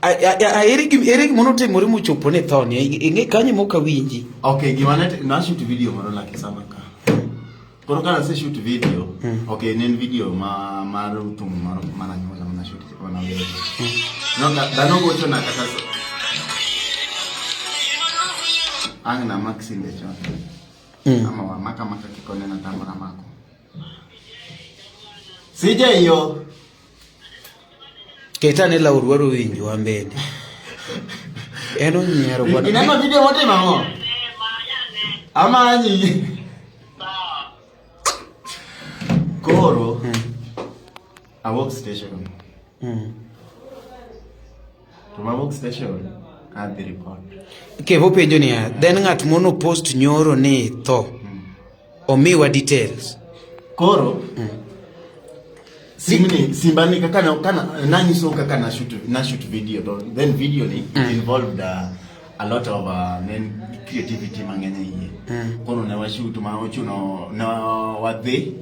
Ere gima notimore mochopo ne thoni? Ing'e kanyo mok awinji. Okay, gima ne na shoot video moro laki sama ka. Koro ka nase shoot video, okay, ne en video ma mar thum moro mar anyuola mana shoot mana wero. No, dhano gocho na kata ang' na mak simbe chon. Ama wamaka maka kikonena tamora mako. CJ yo. Ket ane laur waro winjo wan bende. En onyiero bwana. Ineno video motimo ang'o? Amanyi. Koro awuok station. To mawuok station adhi report. Kevo penjo niya, then ng'at mono post nyoro ni tho. Omiwa details. Koro simni simbani kaka na kana nanyiso kaka na shoot video to then video ni it involved a lot of nen creativity mang'eny e iye. Koro ne washoot ma ochuno ne wadhi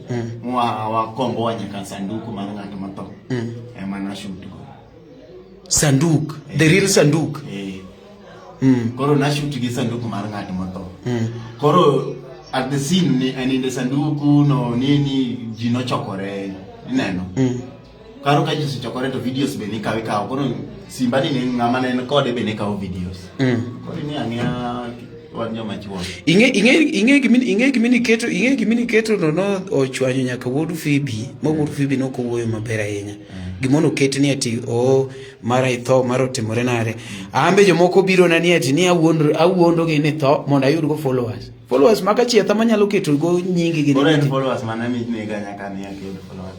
wa wakomboa nyaka sanduku mar ng'at matho. Ema na shoot go. Sanduk, the real sanduk. Koro na shoot gi sanduku mar ng'at motho. Koro at the scene ni aninde sanduku no nini ji nochokore ineno. Karo ka ji osechokore to videos be nikawo ikawo. Koro simba ni ng'ama ne en kode be ne kawo videos. Koro ni ang'eya wan joma chuo. Ing'e gimini keto ing'e gimini keto no no ochwanyo nyaka wuod Phoebe, ma wuod Phoebe nok owuoyo maber ahinya. Gimono ket ni ati o mara itho mara otimore nade. Ambe jomoko biro na ni ati ni awuondo gi ni tho mondo ayud go followers. Followers maka chietha manyalo keto go nyingi gi. Koro en followers mane minega nyaka ni akiyud followers.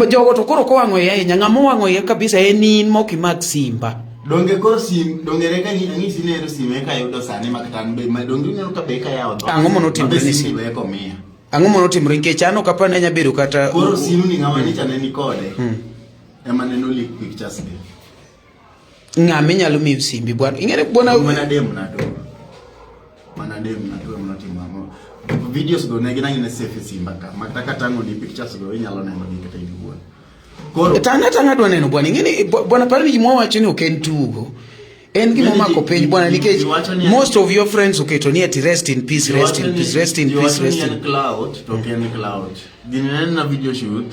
Jogo to koro kowang'o iye ahinya, ng'ama owang'o iye kabisa en in mok imak simba. Donge koro sim, donge reka ang'isi ni ero sim eka ayudo sani ma kata an be, donge ineno ka be eka yawo dhoot. Ang'o manotimore ni sim? Be eka omiya. Ang'o manotimore nikech an ok apar ni anya bedo kata Koro sim ni ng'ama nyicha ne ni kode. Ema ne no leak pictures ge. Ng'ama inyalo miyo simbi bwana. Ing'e ni bwana Mana dem na to. Mana dem na to ema notimo ang'o. Videos go ne gin ang'ine safe e simba ka. Ma kata katang'o ni pictures go inyalo neno gi kata in iwuon. Koro tang'a tang'a dwa neno bwana. Ing'e ni bwana par ni gima wawacho ni ok en tugo. En gima omako piny bwana nikech most of your friends oketo ni ati rest in peace, rest in peace, rest in peace, rest in cloud to ok en cloud. Gini ne en na video shoot.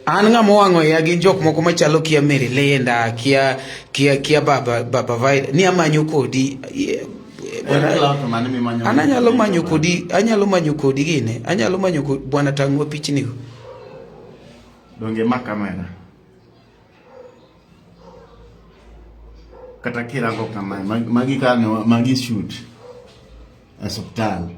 An ng'ama owang'o iya gin jok moko machalo kia Mary Linda, kia kia kia baba baba Vai ni amanyo kodi. An anyalo manyo kodi, anyalo manyo kodi gine, anyalo manyo kodi bwana tang'wa pichni go. Donge ma kamera. Kata kirango kamae, magi kane magi shoot e osiptal.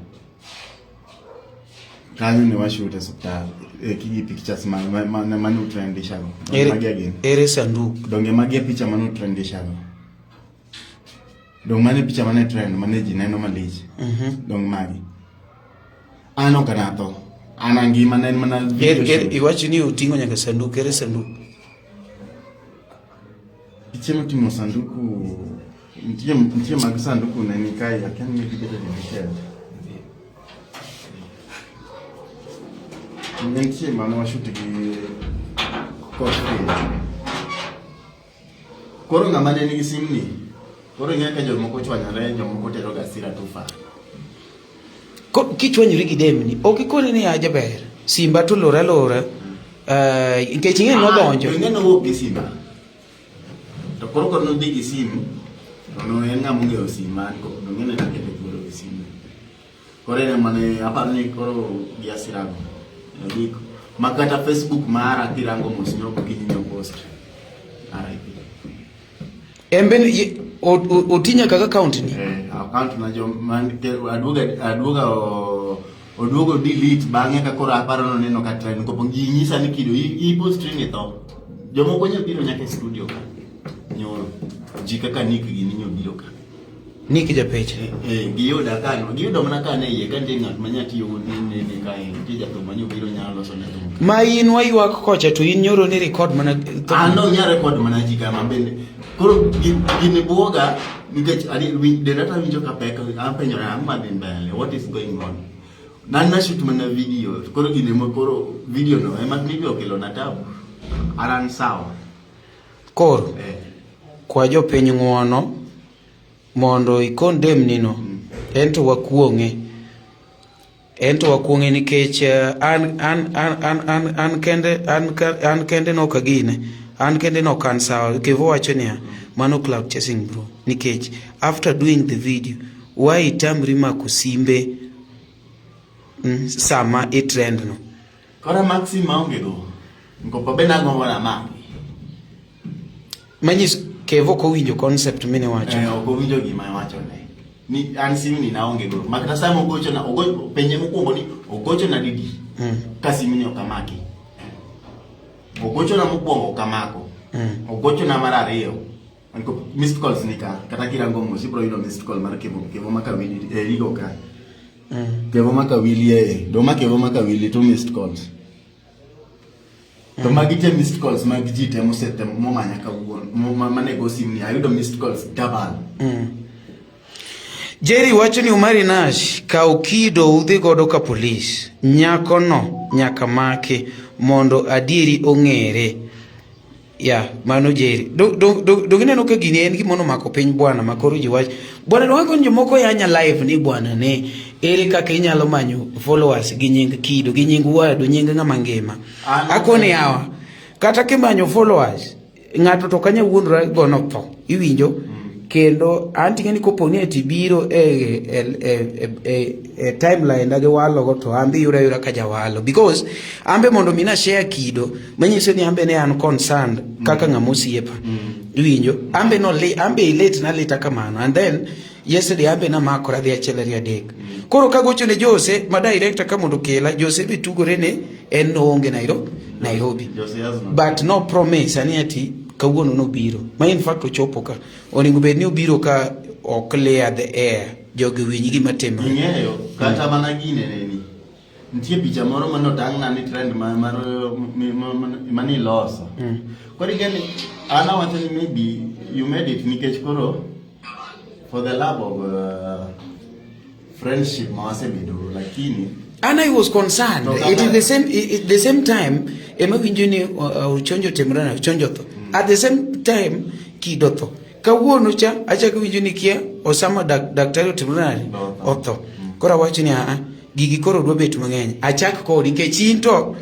Kanyo ne washoot e osiptal. E kigi pictures ma ma ma mane utrendisha go. Magi again. Ere sanduk. Donge magi e picha mane utrendisha go. Dong mane picha mane trend mane ji neno malich. Dong magi. An ok anatho. An angima ne en mana video shoot. Iwacho ni oting'o nyaka sanduk, ere sanduk? Piche moting'o sanduku nitie nitie mag sanduku ne ni kae akia ni gibedo deleted. Ne nitie mane washoot gi Coffee. Koro ng'ama ne nigi simni, koro ing'e ka jomoko chwanyore, jomoko tero ga hasira too far. Kichwanyori gi demni, ok ikoni ni aja ber. Simba to lor alora. Nikech ing'e nodonjo. Ah, ing'e nowuok gi simba. To koro koro nodhi gi sim, to no en ng'ama ong'eyo sim an ko dong'e ne nakete thuolo gi sim. Koro en ema ne aparo ni koro gi hasira go. Gik ma kata Facebook mara kirango mos nyo gokinyi nyo post. RIP. En bende oti nyaka gi account ni. Eh, account na jo man aduoga aduoga oduogo delete bang'e ka koro aparo noneno ka trend kopo ji nyisa ni kido i post ni tho. Jomoko nyo biro nyaka e studio ka. Nyoro. Ji kaka Nick gini nyo biro ka. Nick Japecha. Eh, giyuda ka, giyudo mana ka ne iye ka nitie ng'at ma nya tiyo go ni ni ni ka nitie jathum ma nyobiro nyalo loso ne thum. Ma in waywak kocha to in nyoro ni record mana An no nya record mana ji kama bende. Koro gini buoga nikech denda to awinjo ka pek, apenjora ang'o madhi mbele, what is going on? Nan na shoot mana video, koro gini mo koro video no ema maybe okelo na tabu. Aran sawa. Koro Eh. kwa jopiny ng'uono mondo i-condemn ni no en to wakuong'e en to wakuong'e nikech an an an an an an kende an an kende nok agine an kende nok an sawa Kevo wacho niya mano cloud chasing bro nikech after doing the video why itamri mako simbe sama i trend no Koro Maxim maonge go. Nkopa be nagombo na maki. Manyis Kevo ok owinjo concept mine wacho. Eh, ok owinjo gima iwacho ne. Ni an simu ni naonge go. Makata sama ogocho na ogocho penye mokwongo ni ogocho na didi. Ka simu ni ok amaki. Ogocho na mokwongo ok amako. Ogocho na mar ariyo. Anko missed calls ni ka kata kirango mos ibro yudo missed call mar Kevo Kevo Makawili e igo ka. Kevo Makawili e do ma Kevo Makawili to missed calls. To magi te missed calls mag ji te mosete momanya kawuono mane go sim ni ayudo missed calls double. Jerry wacho ni Omari Nash kaw kido udhi godo ka polis. Nyakono nyaka maki mondo adieri ong'ere. Ya, mano Jerry. Do do do do gineno ka gini en gima nomako piny bwana ma koro ji wach. Bwana do wako jomoko yanya live ni bwana ne ere kaka inyalo manyo followers gi nying kido gi nying wadu nying ng'ama ngima. Akoni yawa. Kata kimanyo followers ng'ato to kanya wuondora gono tho iwinjo kendo an ting'e ni kopo ni ati biro e, e, e, e, e timeline gi walo go to an be iyuda ayuda ka jawalo because an be mondo mi na share kido manyiso ni an be ne an concerned kaka ng'ama osiepa iwinjo an be no an be late na lita kamano and then yesterday an be namakora dhi achiel ariyo adek koro kagocho ne Jose ma director ka mondo okela Jose be tugore ne en noonge Nairobi Jose has no. but no promise ani ati kawuono nobiro ma in fact ochopo ka onego bed ni obiro ka ok clear the air jogi winj gima timore Ing'eyo kata mana gine neni. Nitie picha moro mane otang'na ni trend ma mar mane iloso. Koro ing'e ni an awacho ni maybe you made it nikech koro for the love of friendship ma wasebedo lakini And I was concerned. No, it is the same it, the same time ema winjo ni Ochonjo timore na Ochonjo tho. At the same time kido tho. Kawuono cha achako winjo ni kia Osama daktari otimore nade otho. Koro awacho ni a gigi koro dwa bet mang'eny. Achak kodi nikech in to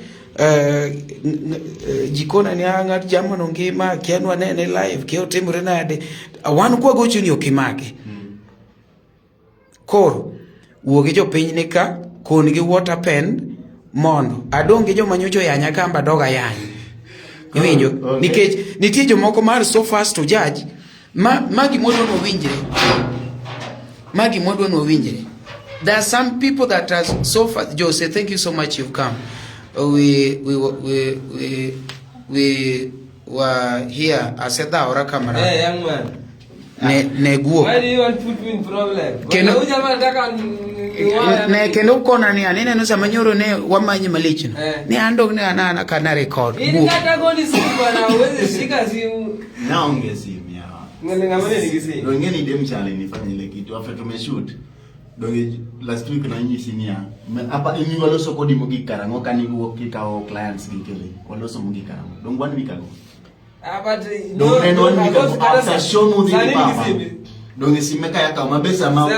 jikona ni ng'at jamano ngima kia nwanene live kia otimore nade. Wan kwagocho ni ok imake. Koro wuo gi jopiny ni ka kon gi what happened mondo adong' gi joma nyocha oyanya ka amba dog ayany. Iwinjo? Okay. Nikech nitie jomoko mar so fast to judge ma ma gimodwa ni owinjre. Ma gimodwa ni owinjre. There are some people that are so fast. Jose, thank you so much you've come. We were here asedhawora kamara. Hey, young man. Ne guok. Why do you want to put me in problem? Kendo- Huyu jamaa anataka Ne kendo kona ni aneno sama nyoro ne wamanyi malich no. Eh. Ne an dong ne an ana kana record. Ili Guok. kata goli simu bwana, huwezi shika simu. Naonge simu ya. Ngale ngamane nikisi. Donge ni dem chale nifanye ile kitu after tumeshoot. Donge last week na nyisi niya. Hapa ini waloso kodi mogik karang'o kani wuok kikawo clients gi kele. Waloso mogik karang'o. Dong one week ago. Ah, but Dong en one week ago after show mudhi Sani gi papa. nikisi. Donge sime ka yakawo mabesa ma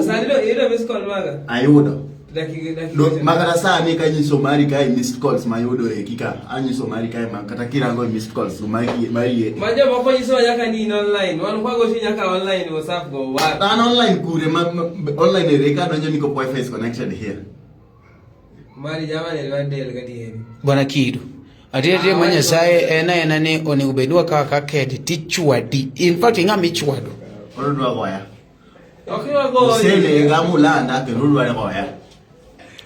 Sani do ilo miss call maga. ayudo. Dakika dakika. Do, makata sani kanyiso mari kae missed calls mayudo e kika anyiso mari kae ma kata kirango e missed calls mari mari e. Majo moko nyiso nyaka ni in online. Wan kwago shi nyaka online WhatsApp go wa. An online kure ma, ma online ere ka donjo ni ko wifi is connected here. Mari jamani lwa del gadieri. Bwana Kido. Adier adier ma Nyasaye en aena ni onego bed ni wakawo kaka kede tichwadi. In fact ing'ama ichwado. Koro dwa goya. Ok iwago. Usenega mulanda kendo udwa goya.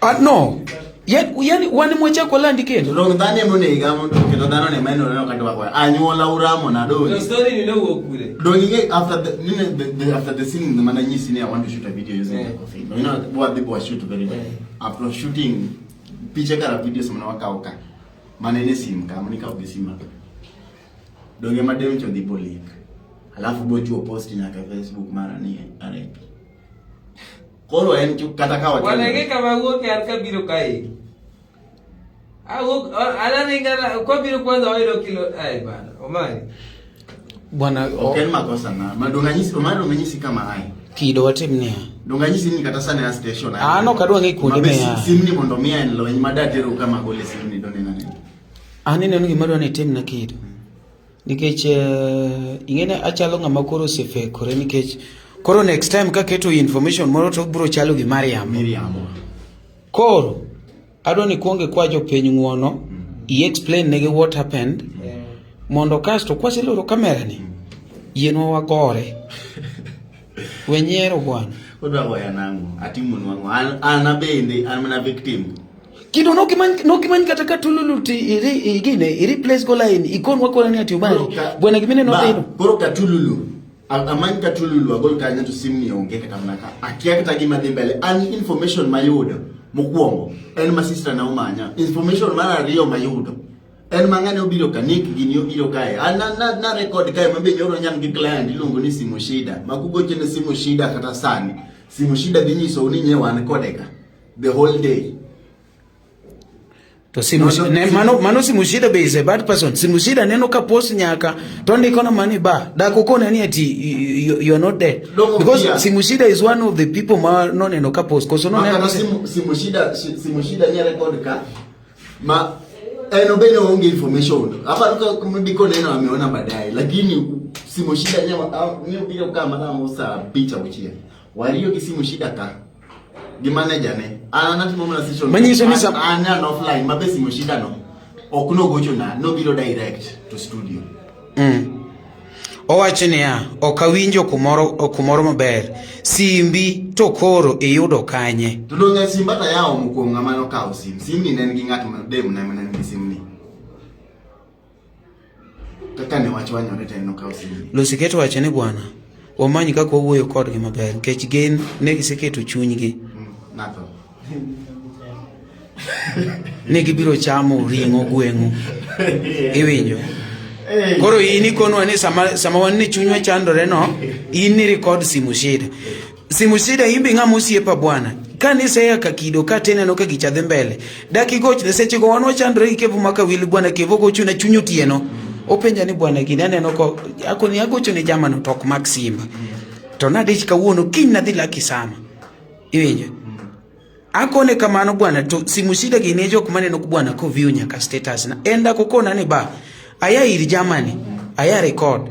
Ah, no. Yani wan mwachako landi kendo. To dong dhano ema onega mondo kendo dhano ne meno neno ka dwa goya. Anyuola uramo na To donge. story ni nowuok kure. Dong ing'e after the, nine, the after the scene mana nyisi ni I want to shoot a video using Yeah. the coffee. You know what people shoot very well. Yeah. After shooting piche kara videos mana wakawo ka. Mana en e sim ka, mana ikawo gi sim ka. Donge madem cho dhi bolik. Alafu bochuo post nyaka e Facebook mara ni RIP. Koro en chu kata ka wacho. Wanege kama wuok an kabiro kae. Awuok analinga kwa biro kwanza wayudo kilo ai bana. Omari. Bwana Ok en makosa na. Ma donge anyisi, ma donge anyisi kama ai. Kido watim niya. Donge anyisi ni kata sani a station. Ah, no, kadwa ng'e kuonde Mabe miaye. Simni mondo miya en lweny madatero kama gole simni donena neno. An ineno gima adwa ni itimna Kido. Nikech ing'e ni achalo ng'ama koro osefekore nikech koro next time kaketo information moro to biro chalo gi Mariam. Miriambo. Koro adwa ni ikuong ikwa jopiny ng'uono, i explain negi what happened mondo kasto kwaseloro kamera ni yienwa wagore. We nyiero bwana. Odwa goya nang'o? Atimo nwang'o. An an abende an mana victim. Kido nokimany kata ka tululu ti iri igine i replace go line ikon wakona ni ati ubari. Bwana gimine Ba, nodhino. Koro katululu. Amany katululu agol kanyo to simni onge kata mana ka. Akia kata gima dhi mbele. An information mayudo mokwongo en ma sister na omanya. Information mar ariyo mayudo en ma ng'ane obiro ka Nick gini obiro kae. An na record kae mabe nyoro nyan gi client iluongo ni Simu Shida. Ma kugocho ne Simu Shida kata sani. Simu Shida dhi nyisou ni nye wan kode ka the whole day. To simu, No, no, ne, mano simu shida be is a bad person. Simu shida neno ka post nyaka to ndiko na mani ba. Dak okone ni ati you are not there. Dongo Because pia. simu shida is one of the people ma noneno ka post. Koso noneno Makata simu shida simu shida nye record ka ma en obene oonge information. Hapa nuka ndiko neno ameona baadaye lakini simu shida nye ni obiro ka mana saa picha uchia. Wariyo gi simu shida ka gi manager ne. An anatimo mana session. Manyiso ni An offline mabe simu shida no. Ok nogocho na nobiro direct to studio. Owacho niya, ok awinjo kumoro maber. Simbi to koro iyudo kanye? To donge simba ta yawo mokwongo ng'ama nokawo sim. Simni ne en gi ng'at ma dem ne en gi simni. Kaka ne wachwanyore to en nokawo simni. Lusiketo wacho ni bwana, wamany kaka wawuoyo kodgi maber nikech gin ne giseketo chunygi. Natho. Ne gibiro chamo ring'o gweng'u. Iwinjo? Koro in ikonwa ni sama wan ni chunywa chandore no, in ni record simu shida. Simu shida imbe ng'ama osiepa bwana. Ka niseya ka kido ka tineno ka gicha dhi mbele. Dak igoch ne seche go wan wachandore gi Kevo maka wil bwana Kevo gochona chuny otieno. Openja ni bwana gini aneno ko akoni agocho ne jamano to ok mak simba. To nadich kawuono kiny nadhi laki sama. Iwinjo? Akone kamano bwana to simu shida gini e jok maneno bwana ko view nyaka status na. Enda kokona ni ba aya ir Germany aya record.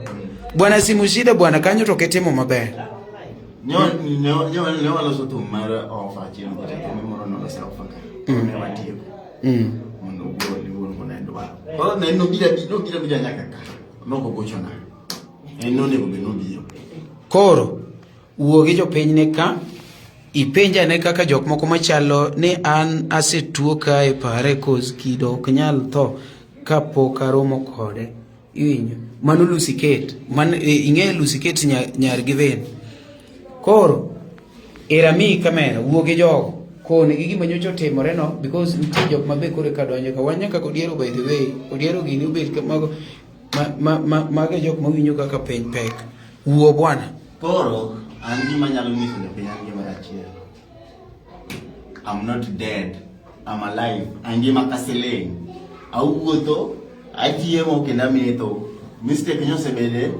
Bwana simu shida bwana kanyo to ketimo maber. Ne waloso thum mar ofa achiel kata thum moro noloso ofa ka. Ne watieko. Mondo ogol wuon go ne dwaro. Koro ne nobiro nobiro abira nyaka ka. Nok ogochona. En nonego bed nobiro. Koro wuo gi jopiny ne ka ipenj ane kaka jok moko machalo ni an asetuo kae pare cause kido ok nyal tho kapok aromo kode. Iwinjo? Mano Lucy Kate. Man, ing'eyo Lucy Kate nyar gi Vin. Koro erami kamera wuo gi jogo kone gi gima nyocha otimore no because nitie jok ma be koro eka donjo ka wan nyaka kodiero by the way odiero gini obet ka mago ma, ma, ma, mago e jok mawinjo kaka piny pek wuo bwana Koro an gima anyalo nyiso jopiny an gimoro achiel. I'm not dead. I'm alive. Angima ka siling. Awuotho, achiemo kendo ametho. Mistake nyosebede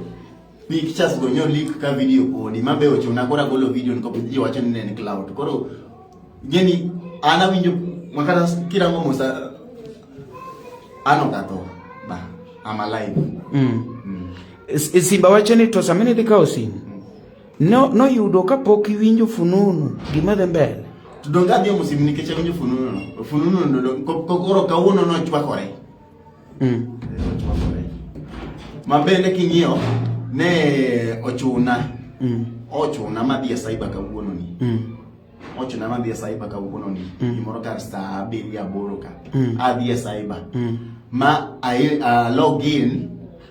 pictures go nyo leak ka video podi ma be ochuna koro agolo video nikop ji wacho ni ne en cloud. Koro ngeni an awinjo makata kirango mosa an ok atho ba I'm alive. Simba wacho ni to sama nidhi kawo simu no noyudo kapok iwinjo fununu gima dhi mbele To donge adhi omo simu nikech awinjo fununu no. Fununu no koro kawuono nochwakore. Nochwakore. Ma bende king'iyo ne ochuna. Ochuna madhi e cyber kawuono ni. Ochuna madhi e cyber kawuono ni. Gimoro kar saa abiriyo aboro ka. Adhi e cyber. Ma I log in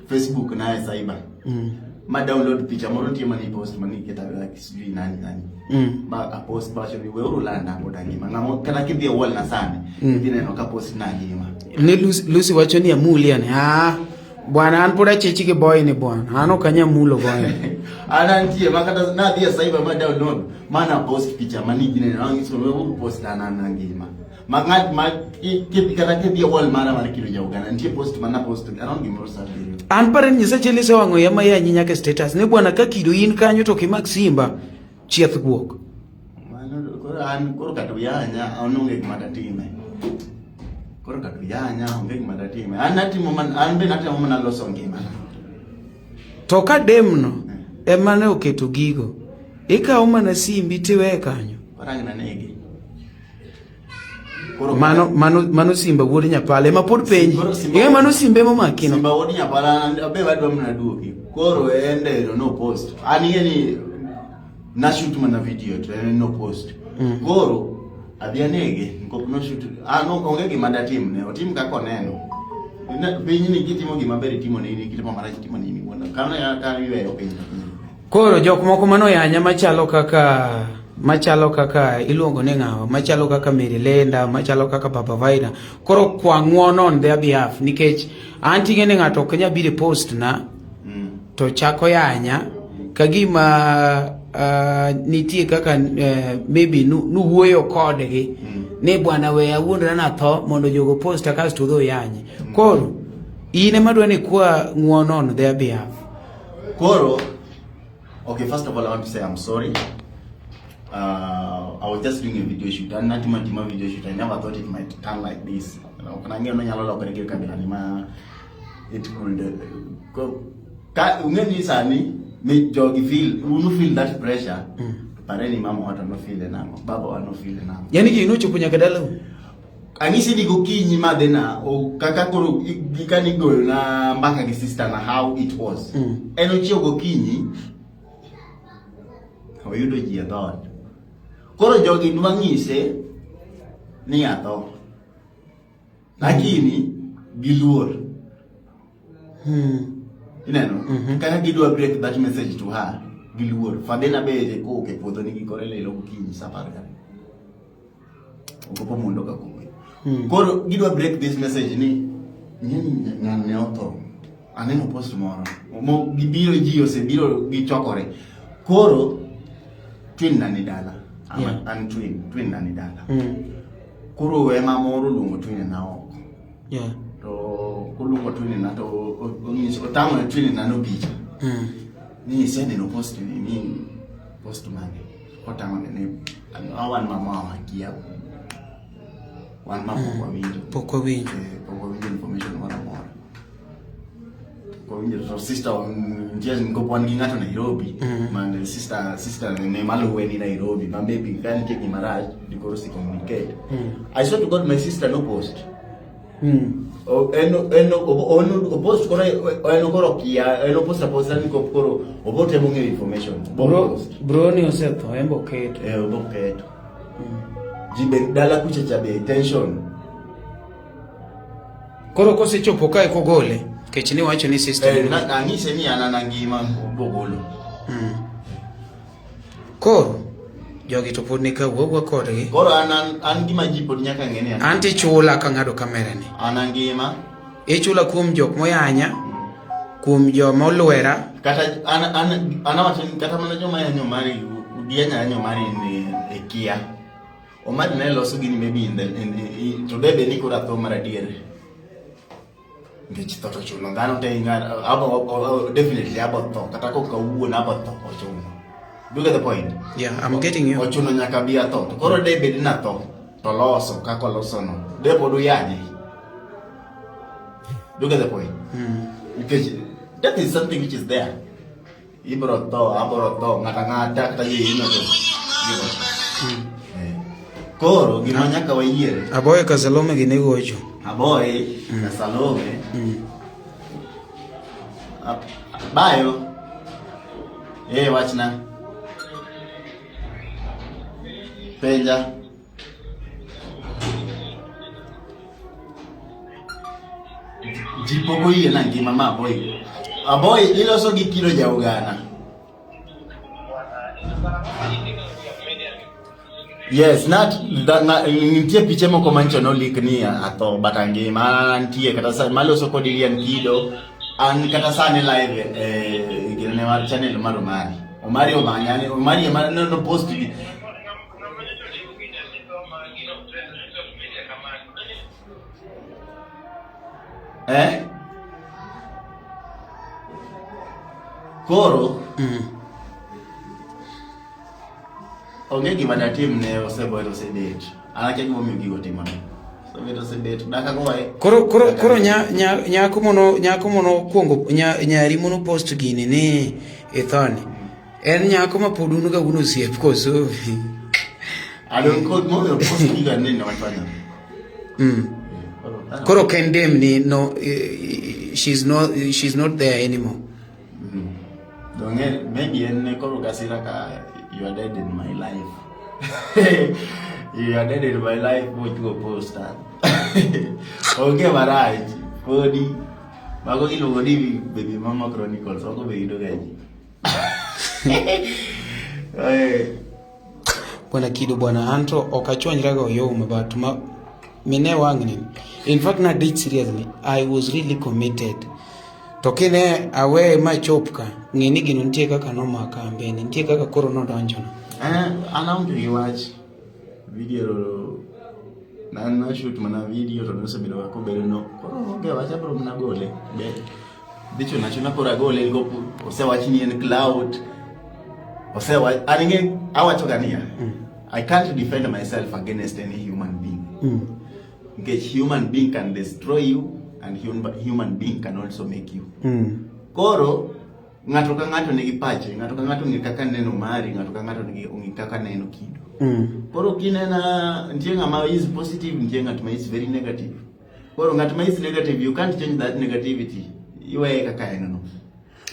Facebook na e cyber. Ma download picha moro nitie mane post mane iketa like sijui nani nani. Ma a post bacho ni weuru landa pod angima. Ng'amo kata kidhi e wall na sani. Idhi neno ka post na ngima. Ne Lucy, Lucy wacho ni amuli ane ah bwana an pod achechi gi boy ni bwana an ok anyal mulo boy ni. An antie ma kata nadhi e cyber ma download ma na post picha mane gineno anyiso ni weuru post an an angima. Ma ng'at ma kata kidhi e wall mara mar Kido ja Uganda nitie post mana post around gimoro saa abiriyo. An pare ni Nyasaye achiel isewang'o iya ma yanyi nyaka e status ni bwana ka kido in kanyo to ok imak simba chieth guok. Mano koro an koro kata uyanya an onge gima datime. Koro kata uyanya onge gima datime. An natimo man an be natimo mana loso ngimana. To ka demno ema ne oketo gigo, ikawo mana simbi tiweye kanyo. Koro ang' nanege. Mano mano mano Simba wuod Nyapala ema pod penji. Ing'e mano Simba ema omaki no. Simba wuod Nyapala abe wadwa mana duoki. Koro en dero no post. An ing'e ni na shoot mana video to en no post. Koro adhi anege nikop no shoot. An onge gima datimne. Otim kaka oneno. Pinyni kitimo gima ber itimo ne in, kitimo marach itimo ne in iwuon. Kano ka iweyo piny to piny. Koro jok moko manoyanya machalo kaka machalo kaka iluongo ni ng'awa machalo kaka Mary Lenda machalo kaka Baba Vaina koro kwa ng'uono on their behalf nikech an ting'e ni ng'ato ok nyal biro e post na to chako yanya ka gima nitie kaka maybe nuwuoyo kodgi ni bwana we awuondra natho mondo jogo posta kasto udhi uyanye. Koro in ema dwa ni kwa ng'uono on their behalf. Koro, okay, first of all, I want to say I'm sorry. I was just doing a video shoot. And not much video shoot. I never thought it might turn like this. Ok nang'eyo ni nyalo lokore gi kabila ni ma it could go. Ka ung'e ni sani ni jogi feel, unu feel that pressure. Pare ni mama wato no feel nang'o, baba wa no feel nang'o. Yani gino nochopo nyaka dalau. Ang'isi ni gokinyi madhina o kaka koro gika ni goyo na mbaka gi sister na how it was. En ochiew gokinyi oyudo ji e dhoot. Koro jogi dwa ng'ise ni atho. Lakini giluor. Ineno? Kaka gidwa break that message to her, giluor. Fadhina be kowuok e puodho nigi kore lilo gokinyi saa apar gariyo. Okopo mondo ka kuwe. Koro gidwa break this message ni ng'eni ng'ane otho. Aneno post moro. Mo gibiro ji osebiro gichokore. Koro twin na ni dala. An twin, twin na ni dala. Koro ema moro oluongo twin na oko. To koluongo twin na to onyiso otang'o ne twin na no picha. Ni iseneno post ni ni post mane. Otang'o ne ni awan mama wakia. Wan ma pok wawinjo. Pok wawinjo. Pok wawinjo information moro amora. Pok wawinjo to sister nitie nikop wan gi ng'ato Nairobi. Man sister ne maluwe ni Nairobi ma maybe ka nitie gima rach dikoro si communicate. I swear to God my sister no post. En en opost koro en koro kia en opost aposta ni koro obo temo ng'eyo information. Bro, bro ni osetho en bo keto. Eh, obo keto. Ji be dala kucha cha be tension. Koro kosechopo kae kogole, kech ni wacho ni system. Eh, na ang'ise ni an an angima obo golo. Koro jogi to pod nika wuogwa kodgi. Koro an an an gima ji pod nyaka ng'e ni an. Anti chula kang'ado kamera ni. An angima. Ichula kuom jok moyanya, kuom joma olwera. Kata an an an awacho ni kata mana joma yanyo Omari giyanyo yanyo Omari ni e kia. Omari ne loso gini maybe in the in, to debe ni koro atho mar adier. Nikech tho to chuno dhano te abo definitely abo tho kata kok kawuono abo tho ochuno. Do you get the point? Yeah, I'm getting you. Ochuno nyaka bi atho. To koro de bed na tho to loso kaka oloso no. De pod uyanye. Do you get the point? Because that is something which is there. Ibro tho, abro tho, ng'ata ng'ata kata ji ino to. Eh. Koro gima nyaka wayiere. Aboye ka Salome gi negocho. Aboye na Salome. Bayo. Eh, wachna. Penja. Ji pok oyie na ngima ma Aboy. Aboy iloso gi kilo jaugana. Yes, not that, na, nitie piche moko mancho nolik ni atho but angima an antie kata sa maloso kod Ilian Kido an kata sani live eh ginene mar channel mar Omari. Omari omanya ni Omari ema no, no post gi. Eh? Koro onge gima datim ne oseboy to osebet. An akia gimomiyo gigo timore. Osebet osebet. Dak agoye. Koro koro koro nya nya nyako mono nyako mono kuongo nya nyari mono post gini ni ithoni. En nyako ma pod un ga un osiep koso? Adon kod momiyo post gigo ni ne wachwanya. Koro ok en dem ni no she's not there anymore. Donge maybe en ne koro kasira ka you are dead in my life. You are dead in my life mochuo posta. Onge marach. Podi mago iluongo ni baby mama chronicles mago be yudo ga ji. Eh, Bwana Kido bwana anto ok achwanyra ga oyuma but ma mine wang'ni. In fact na dich seriously I was really committed. To kine aweye machop ka ng'e ni gino nitie kaka nomaka ambene nitie kaka koro nodonjona. Eh, an aonge gi wach. Video na na shoot mana video to nosebedo ka kobedo no. Koro onge wach abro mana gole. Be dhi chuno achuna koro agole go osewach ni en cloud. Osewach an ing'e awacho ga niya. I can't defend myself against any human being. Nikech human being can destroy you and human being can also make you. Koro ng'ato ka ng'ato nigi pache, ng'ato ka ng'ato ong'e kaka neno mari, ng'ato ka ng'ato nigi ong'e kaka neno kido. Koro kinena nitie ng'ama is positive, nitie ng'at ma is very negative. Koro ng'at ma is negative, you can't change that negativity. Iweye kaka en no.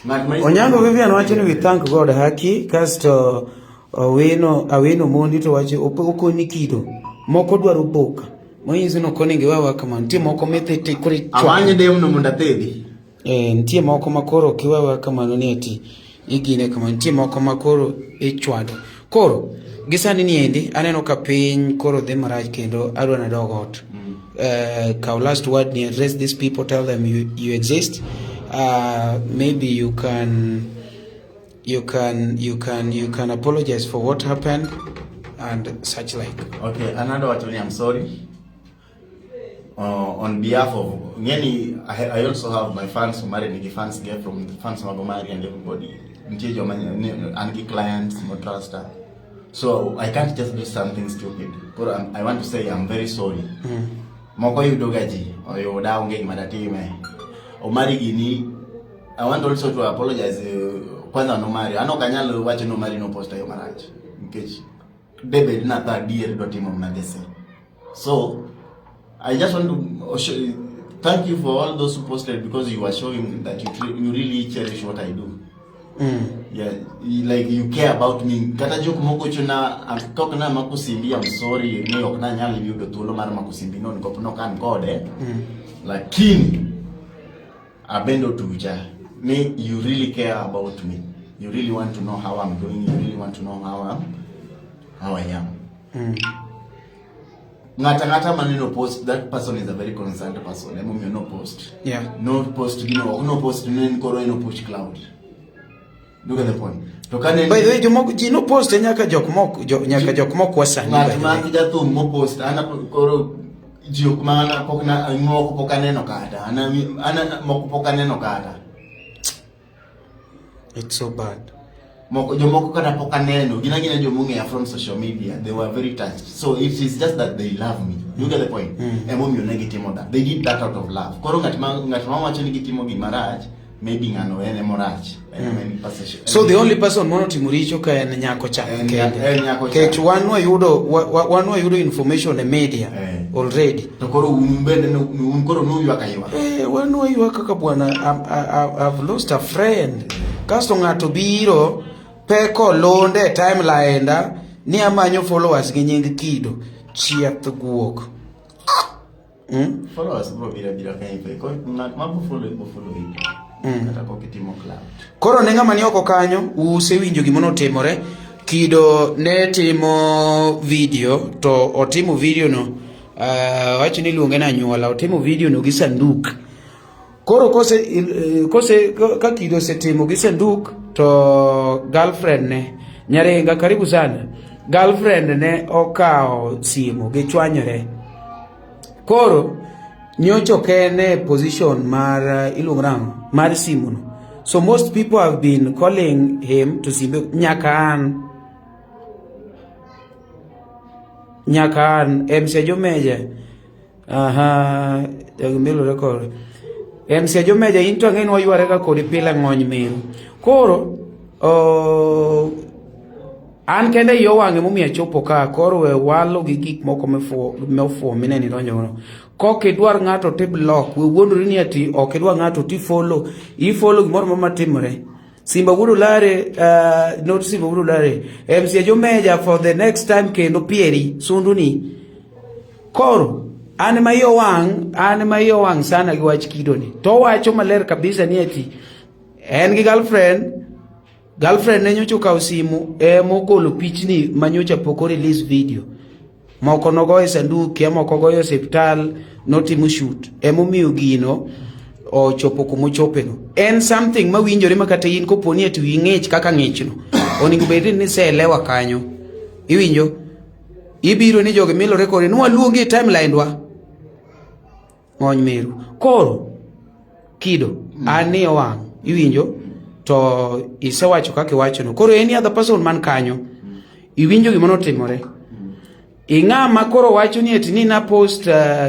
Ng'at ma is Onyango Vivian wacho ni we thank God haki kasto Awino Awino Mondi to wacho okoni kido moko dwaro boka monyiso ni ok onego iwewa kamano nitie moko mithe te koro ichwako. Amany demno mondo athedhi. Eh, nitie moko ma koro ok iwewa kamano ni ati igine kamano nitie moko ma koro ichwado koro gi sani ni endi aneno ka piny koro dhi marach kendo adwa nadog ot kaw last word ni address these people tell them you exist maybe you can apologize for what happened and such like. Okay, another wacho ni I'm sorry. On behalf of ngeni I also have my fans Omari nigi fans get from the fans mag Omari and everybody. Nitie joma an gi clients mo truster. So I can't just do something stupid. Koro I want to say I'm very sorry. Moko yudo ga ji, oyuda onge gima datime. Omari gini I want also to apologize kwanza no Omari. An ok anyal wacho ni Omari no posta yo marach. Nikech debed na tho adier dwa timo mana the same. So I just want to show, thank you for all those who posted because you are showing that you really cherish what I do. Yeah, like you care about me. Kata jok moko chuna kok na mako simbi, I'm sorry, ni ok na nyal yudo thuolo mar mako simbi no nikop nok an kode. Lakini abendo tucha ni you really care about me. You really want to know how I'm doing. You really want to know how I am. Ng'ata ng'ata maneno post, that person is a very concerned person. Emomiyo no post. No post gino, ok no post ne en koro en opush cloud. Look at the point. To kane By the way, jomoko ji no post nyaka jok moko jo, nyaka jok moko wasani. Ng'at ma jathum mopost ana koro ji ok mana pok na moko pok aneno kata ana ana moko pok aneno kata. It's so bad. Moko jomoko kata pok aneno gin agina jomong'eya from social media. They were very touched, so it is just that they love me. You get the point? Emomiyo ne gitimo that. They did that out of love. Koro ng'at ma wacho ni gitimo gima rach, maybe ng'ano en emorach, en ema en perception. So the only person manotimo richo ka en nyako cha kende. En nyako cha. Kech wan wayudo wan wayudo information e media already. To koro un bende un koro nuywak aywaka. Eh, wan waywak kaka bwana, I've lost a friend. Kasto ng'ato biro peko londe e timeline da ni amanyo followers gi nying Kido. Chieth guok. Followers bro bira bira ka ife. Ko ng'at ma bo follow bo follow it. Kata kok itimo cloud. Koro ne ng'ama ni oko kanyo, usewinjo gima notimore. Kido ne timo video to otimo video no wacho ni iluonge ni anyuola, otimo video no gi sanduk. Koro kose ka Kido osetimo gi sanduk to girlfriend ne Nyarenga, karibu sana. Girlfriend ne okawo simu gichwanyore. Koro nyocha ok en e position mar iluongo nang'o mar simu no. So most people have been calling him to simbe nyaka an. Nyaka an MC Jomeja. Aha, jagimelo record. MC Jomeja in to ang'e ni wayware ga kodi pile ng'ony meru. Koro an kende iyo wang'e momiyo achopo ka koro we walo gi gik moko mofuo mineno idonjo godo. Kok idwar ng'ato ti block, we wuondori ni ati ok idwar ng'ato ti follow, i follow gimoro amora matimore. Simba Wuod Olare, not Simba Wuod Olare, MC Jomeja for the next time kendo pieri, sunduni. Koro, an ma iyo wang', an ma iyo wang' sana gi wach Kido ni. To owacho maler kabisa ni ati en gi girlfriend, girlfriend ne nyocha okawo simu emogolo pichni ma nyocha pok o release video. Moko nogoyo e sanduk, kia moko goyo e osiptal, notimo shoot. Emomiyo gino ochopo kumochopeno. En something mawinjore ma kata in kopo ni ati wiyi ng'ich kaka ng'ichno. Onego bed ni niseelewa kanyo. Iwinjo? Ibiro ni jogi milore kode, nwaluongi e timeline wa. Ng'ony meru. Koro, Kido, an ni owang', iwinjo? To isewacho kaka iwachono. Koro any other person man kanyo, iwinjo gima notimore. Ing'ama koro wacho ni ati ni na post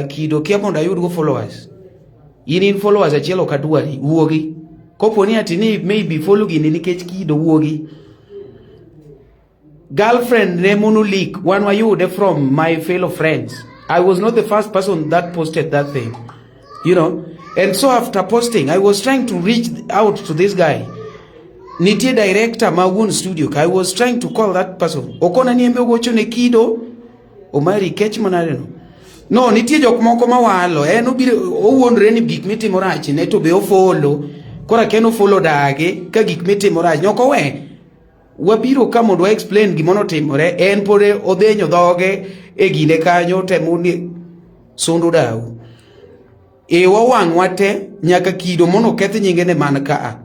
Kido kia mondo ayudgo followers. In followers achiel ok adwari, wuogi. Kopo ni ati ni maybe follow gini nikech Kido, wuogi. Girlfriend ne mono leak, wan wayude from my fellow friends. I was not the first person that posted that thing. You know? And so after posting, I was trying to reach out to this guy. Nitie director ma wuon studio ka. I was trying to call that person. Okona ni embe ogocho ne Kido. Omari kech manade no. No, nitie jok moko mawalo. En obiro owuondre ni gik mitimo rach ne to be ofollow. Koro akia ni ofollow dagi ka gik mitimo rach. Nyoko we. Wabiro ka mondo wa explain gima notimore. En pod odhenyo dhoge e gine kanyo temo ni sundu dau. Iwa wang' wate nyaka Kido mondo oketh nyinge ne man kaa.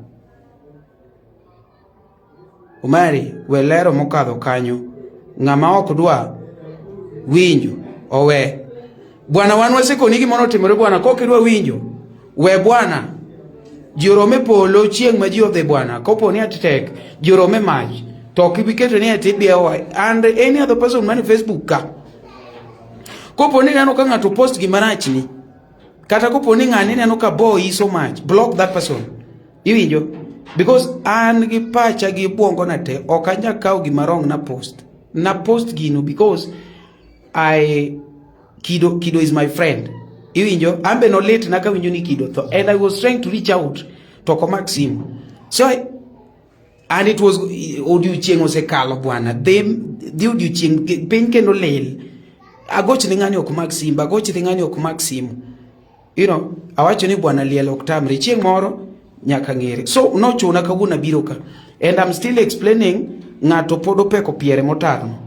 Omari, we lero mokadho kanyo. Ng'ama ok dwa winjo, owe. Bwana wan wasekoni gima notimore bwana, kok idwa winjo, we bwana. Ji orome polo chieng' ma ji odhi bwana, kopo ni ati tek, ji orome mach. To ok ibi keto ni ati idiewa. And any other person man e Facebook ka. Kopo ni ineno ka ng'ato post gima rachni, kata kopo ni ng'ani ineno ka boyi so much, block that person. Iwinjo? Because an gi pacha gi buongo na te, ok anyal kawo gima wrong na post. Na post gino because I Kido is my friend. Iwinjo? An be nolit na kawinjo ni kido tho. And I was trying to reach out to ok omak simu. So and it was odiochieng' osekalo bwana. Dhi dhi odiochieng' piny kendo lil. Agoch ni ng'ani ok mak simba, agoch ni ng'ani ok mak simu. You know, awacho ni bwana liel ok tamre. Chieng' moro nyaka ng'ere. So nochuna kawuono abiro ka. And I'm still explaining ng'ato pod opeko piere motarno.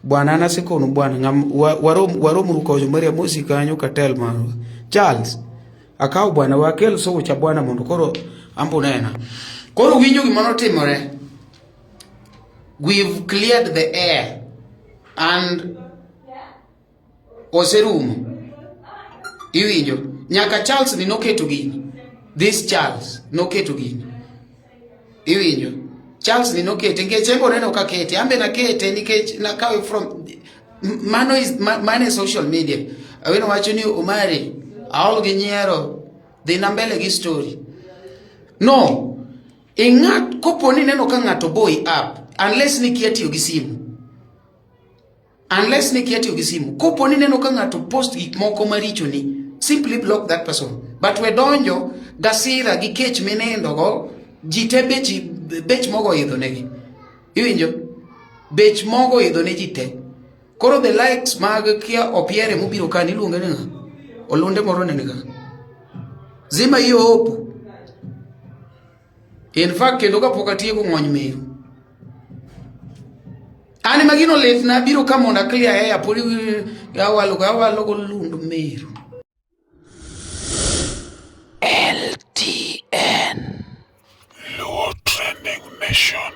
Bwana an asekonu bwana ng'am warom waromuru kocho Maria Mosi kanyo katel maro. Charles akaw bwana wakel socha bwana mondo koro ambo nena. Koro winjo gima notimore. We've cleared the air and oserumo. Iwinjo? Nyaka Charles ni noketo gini. This Charles noketo gini. Iwinjo? Charles ni nokete nikech en be oneno ka kete. An be nakete nikech nakawe from mano is mano e social media. Awino wacho ni Omari aol gi nyiero dhi na mbele gi story. No, ing'at kopo ni ineno ka ng'ato boy up unless ni kia tiyo gi simu. Unless ni kia tiyo gi simu. Kopo ni neno ka ng'ato post gik moko maricho ni, simply block that person. But we donjo gasira gi kech minindo go, ji te bech, bech mogo idho negi. Iwinjo? Bech mogo idho ne ji te. Koro the likes mag kia opiere mobiro ka niluonge ni ng'a? Olunde moro ne ni ka. Zima hiyo opo. In fact kendo kapok atieko ng'ony meru. An ema gino litna abiro ka mondo a clear air pod awalo awalo go lund meru. LTN Luo Trending Nation.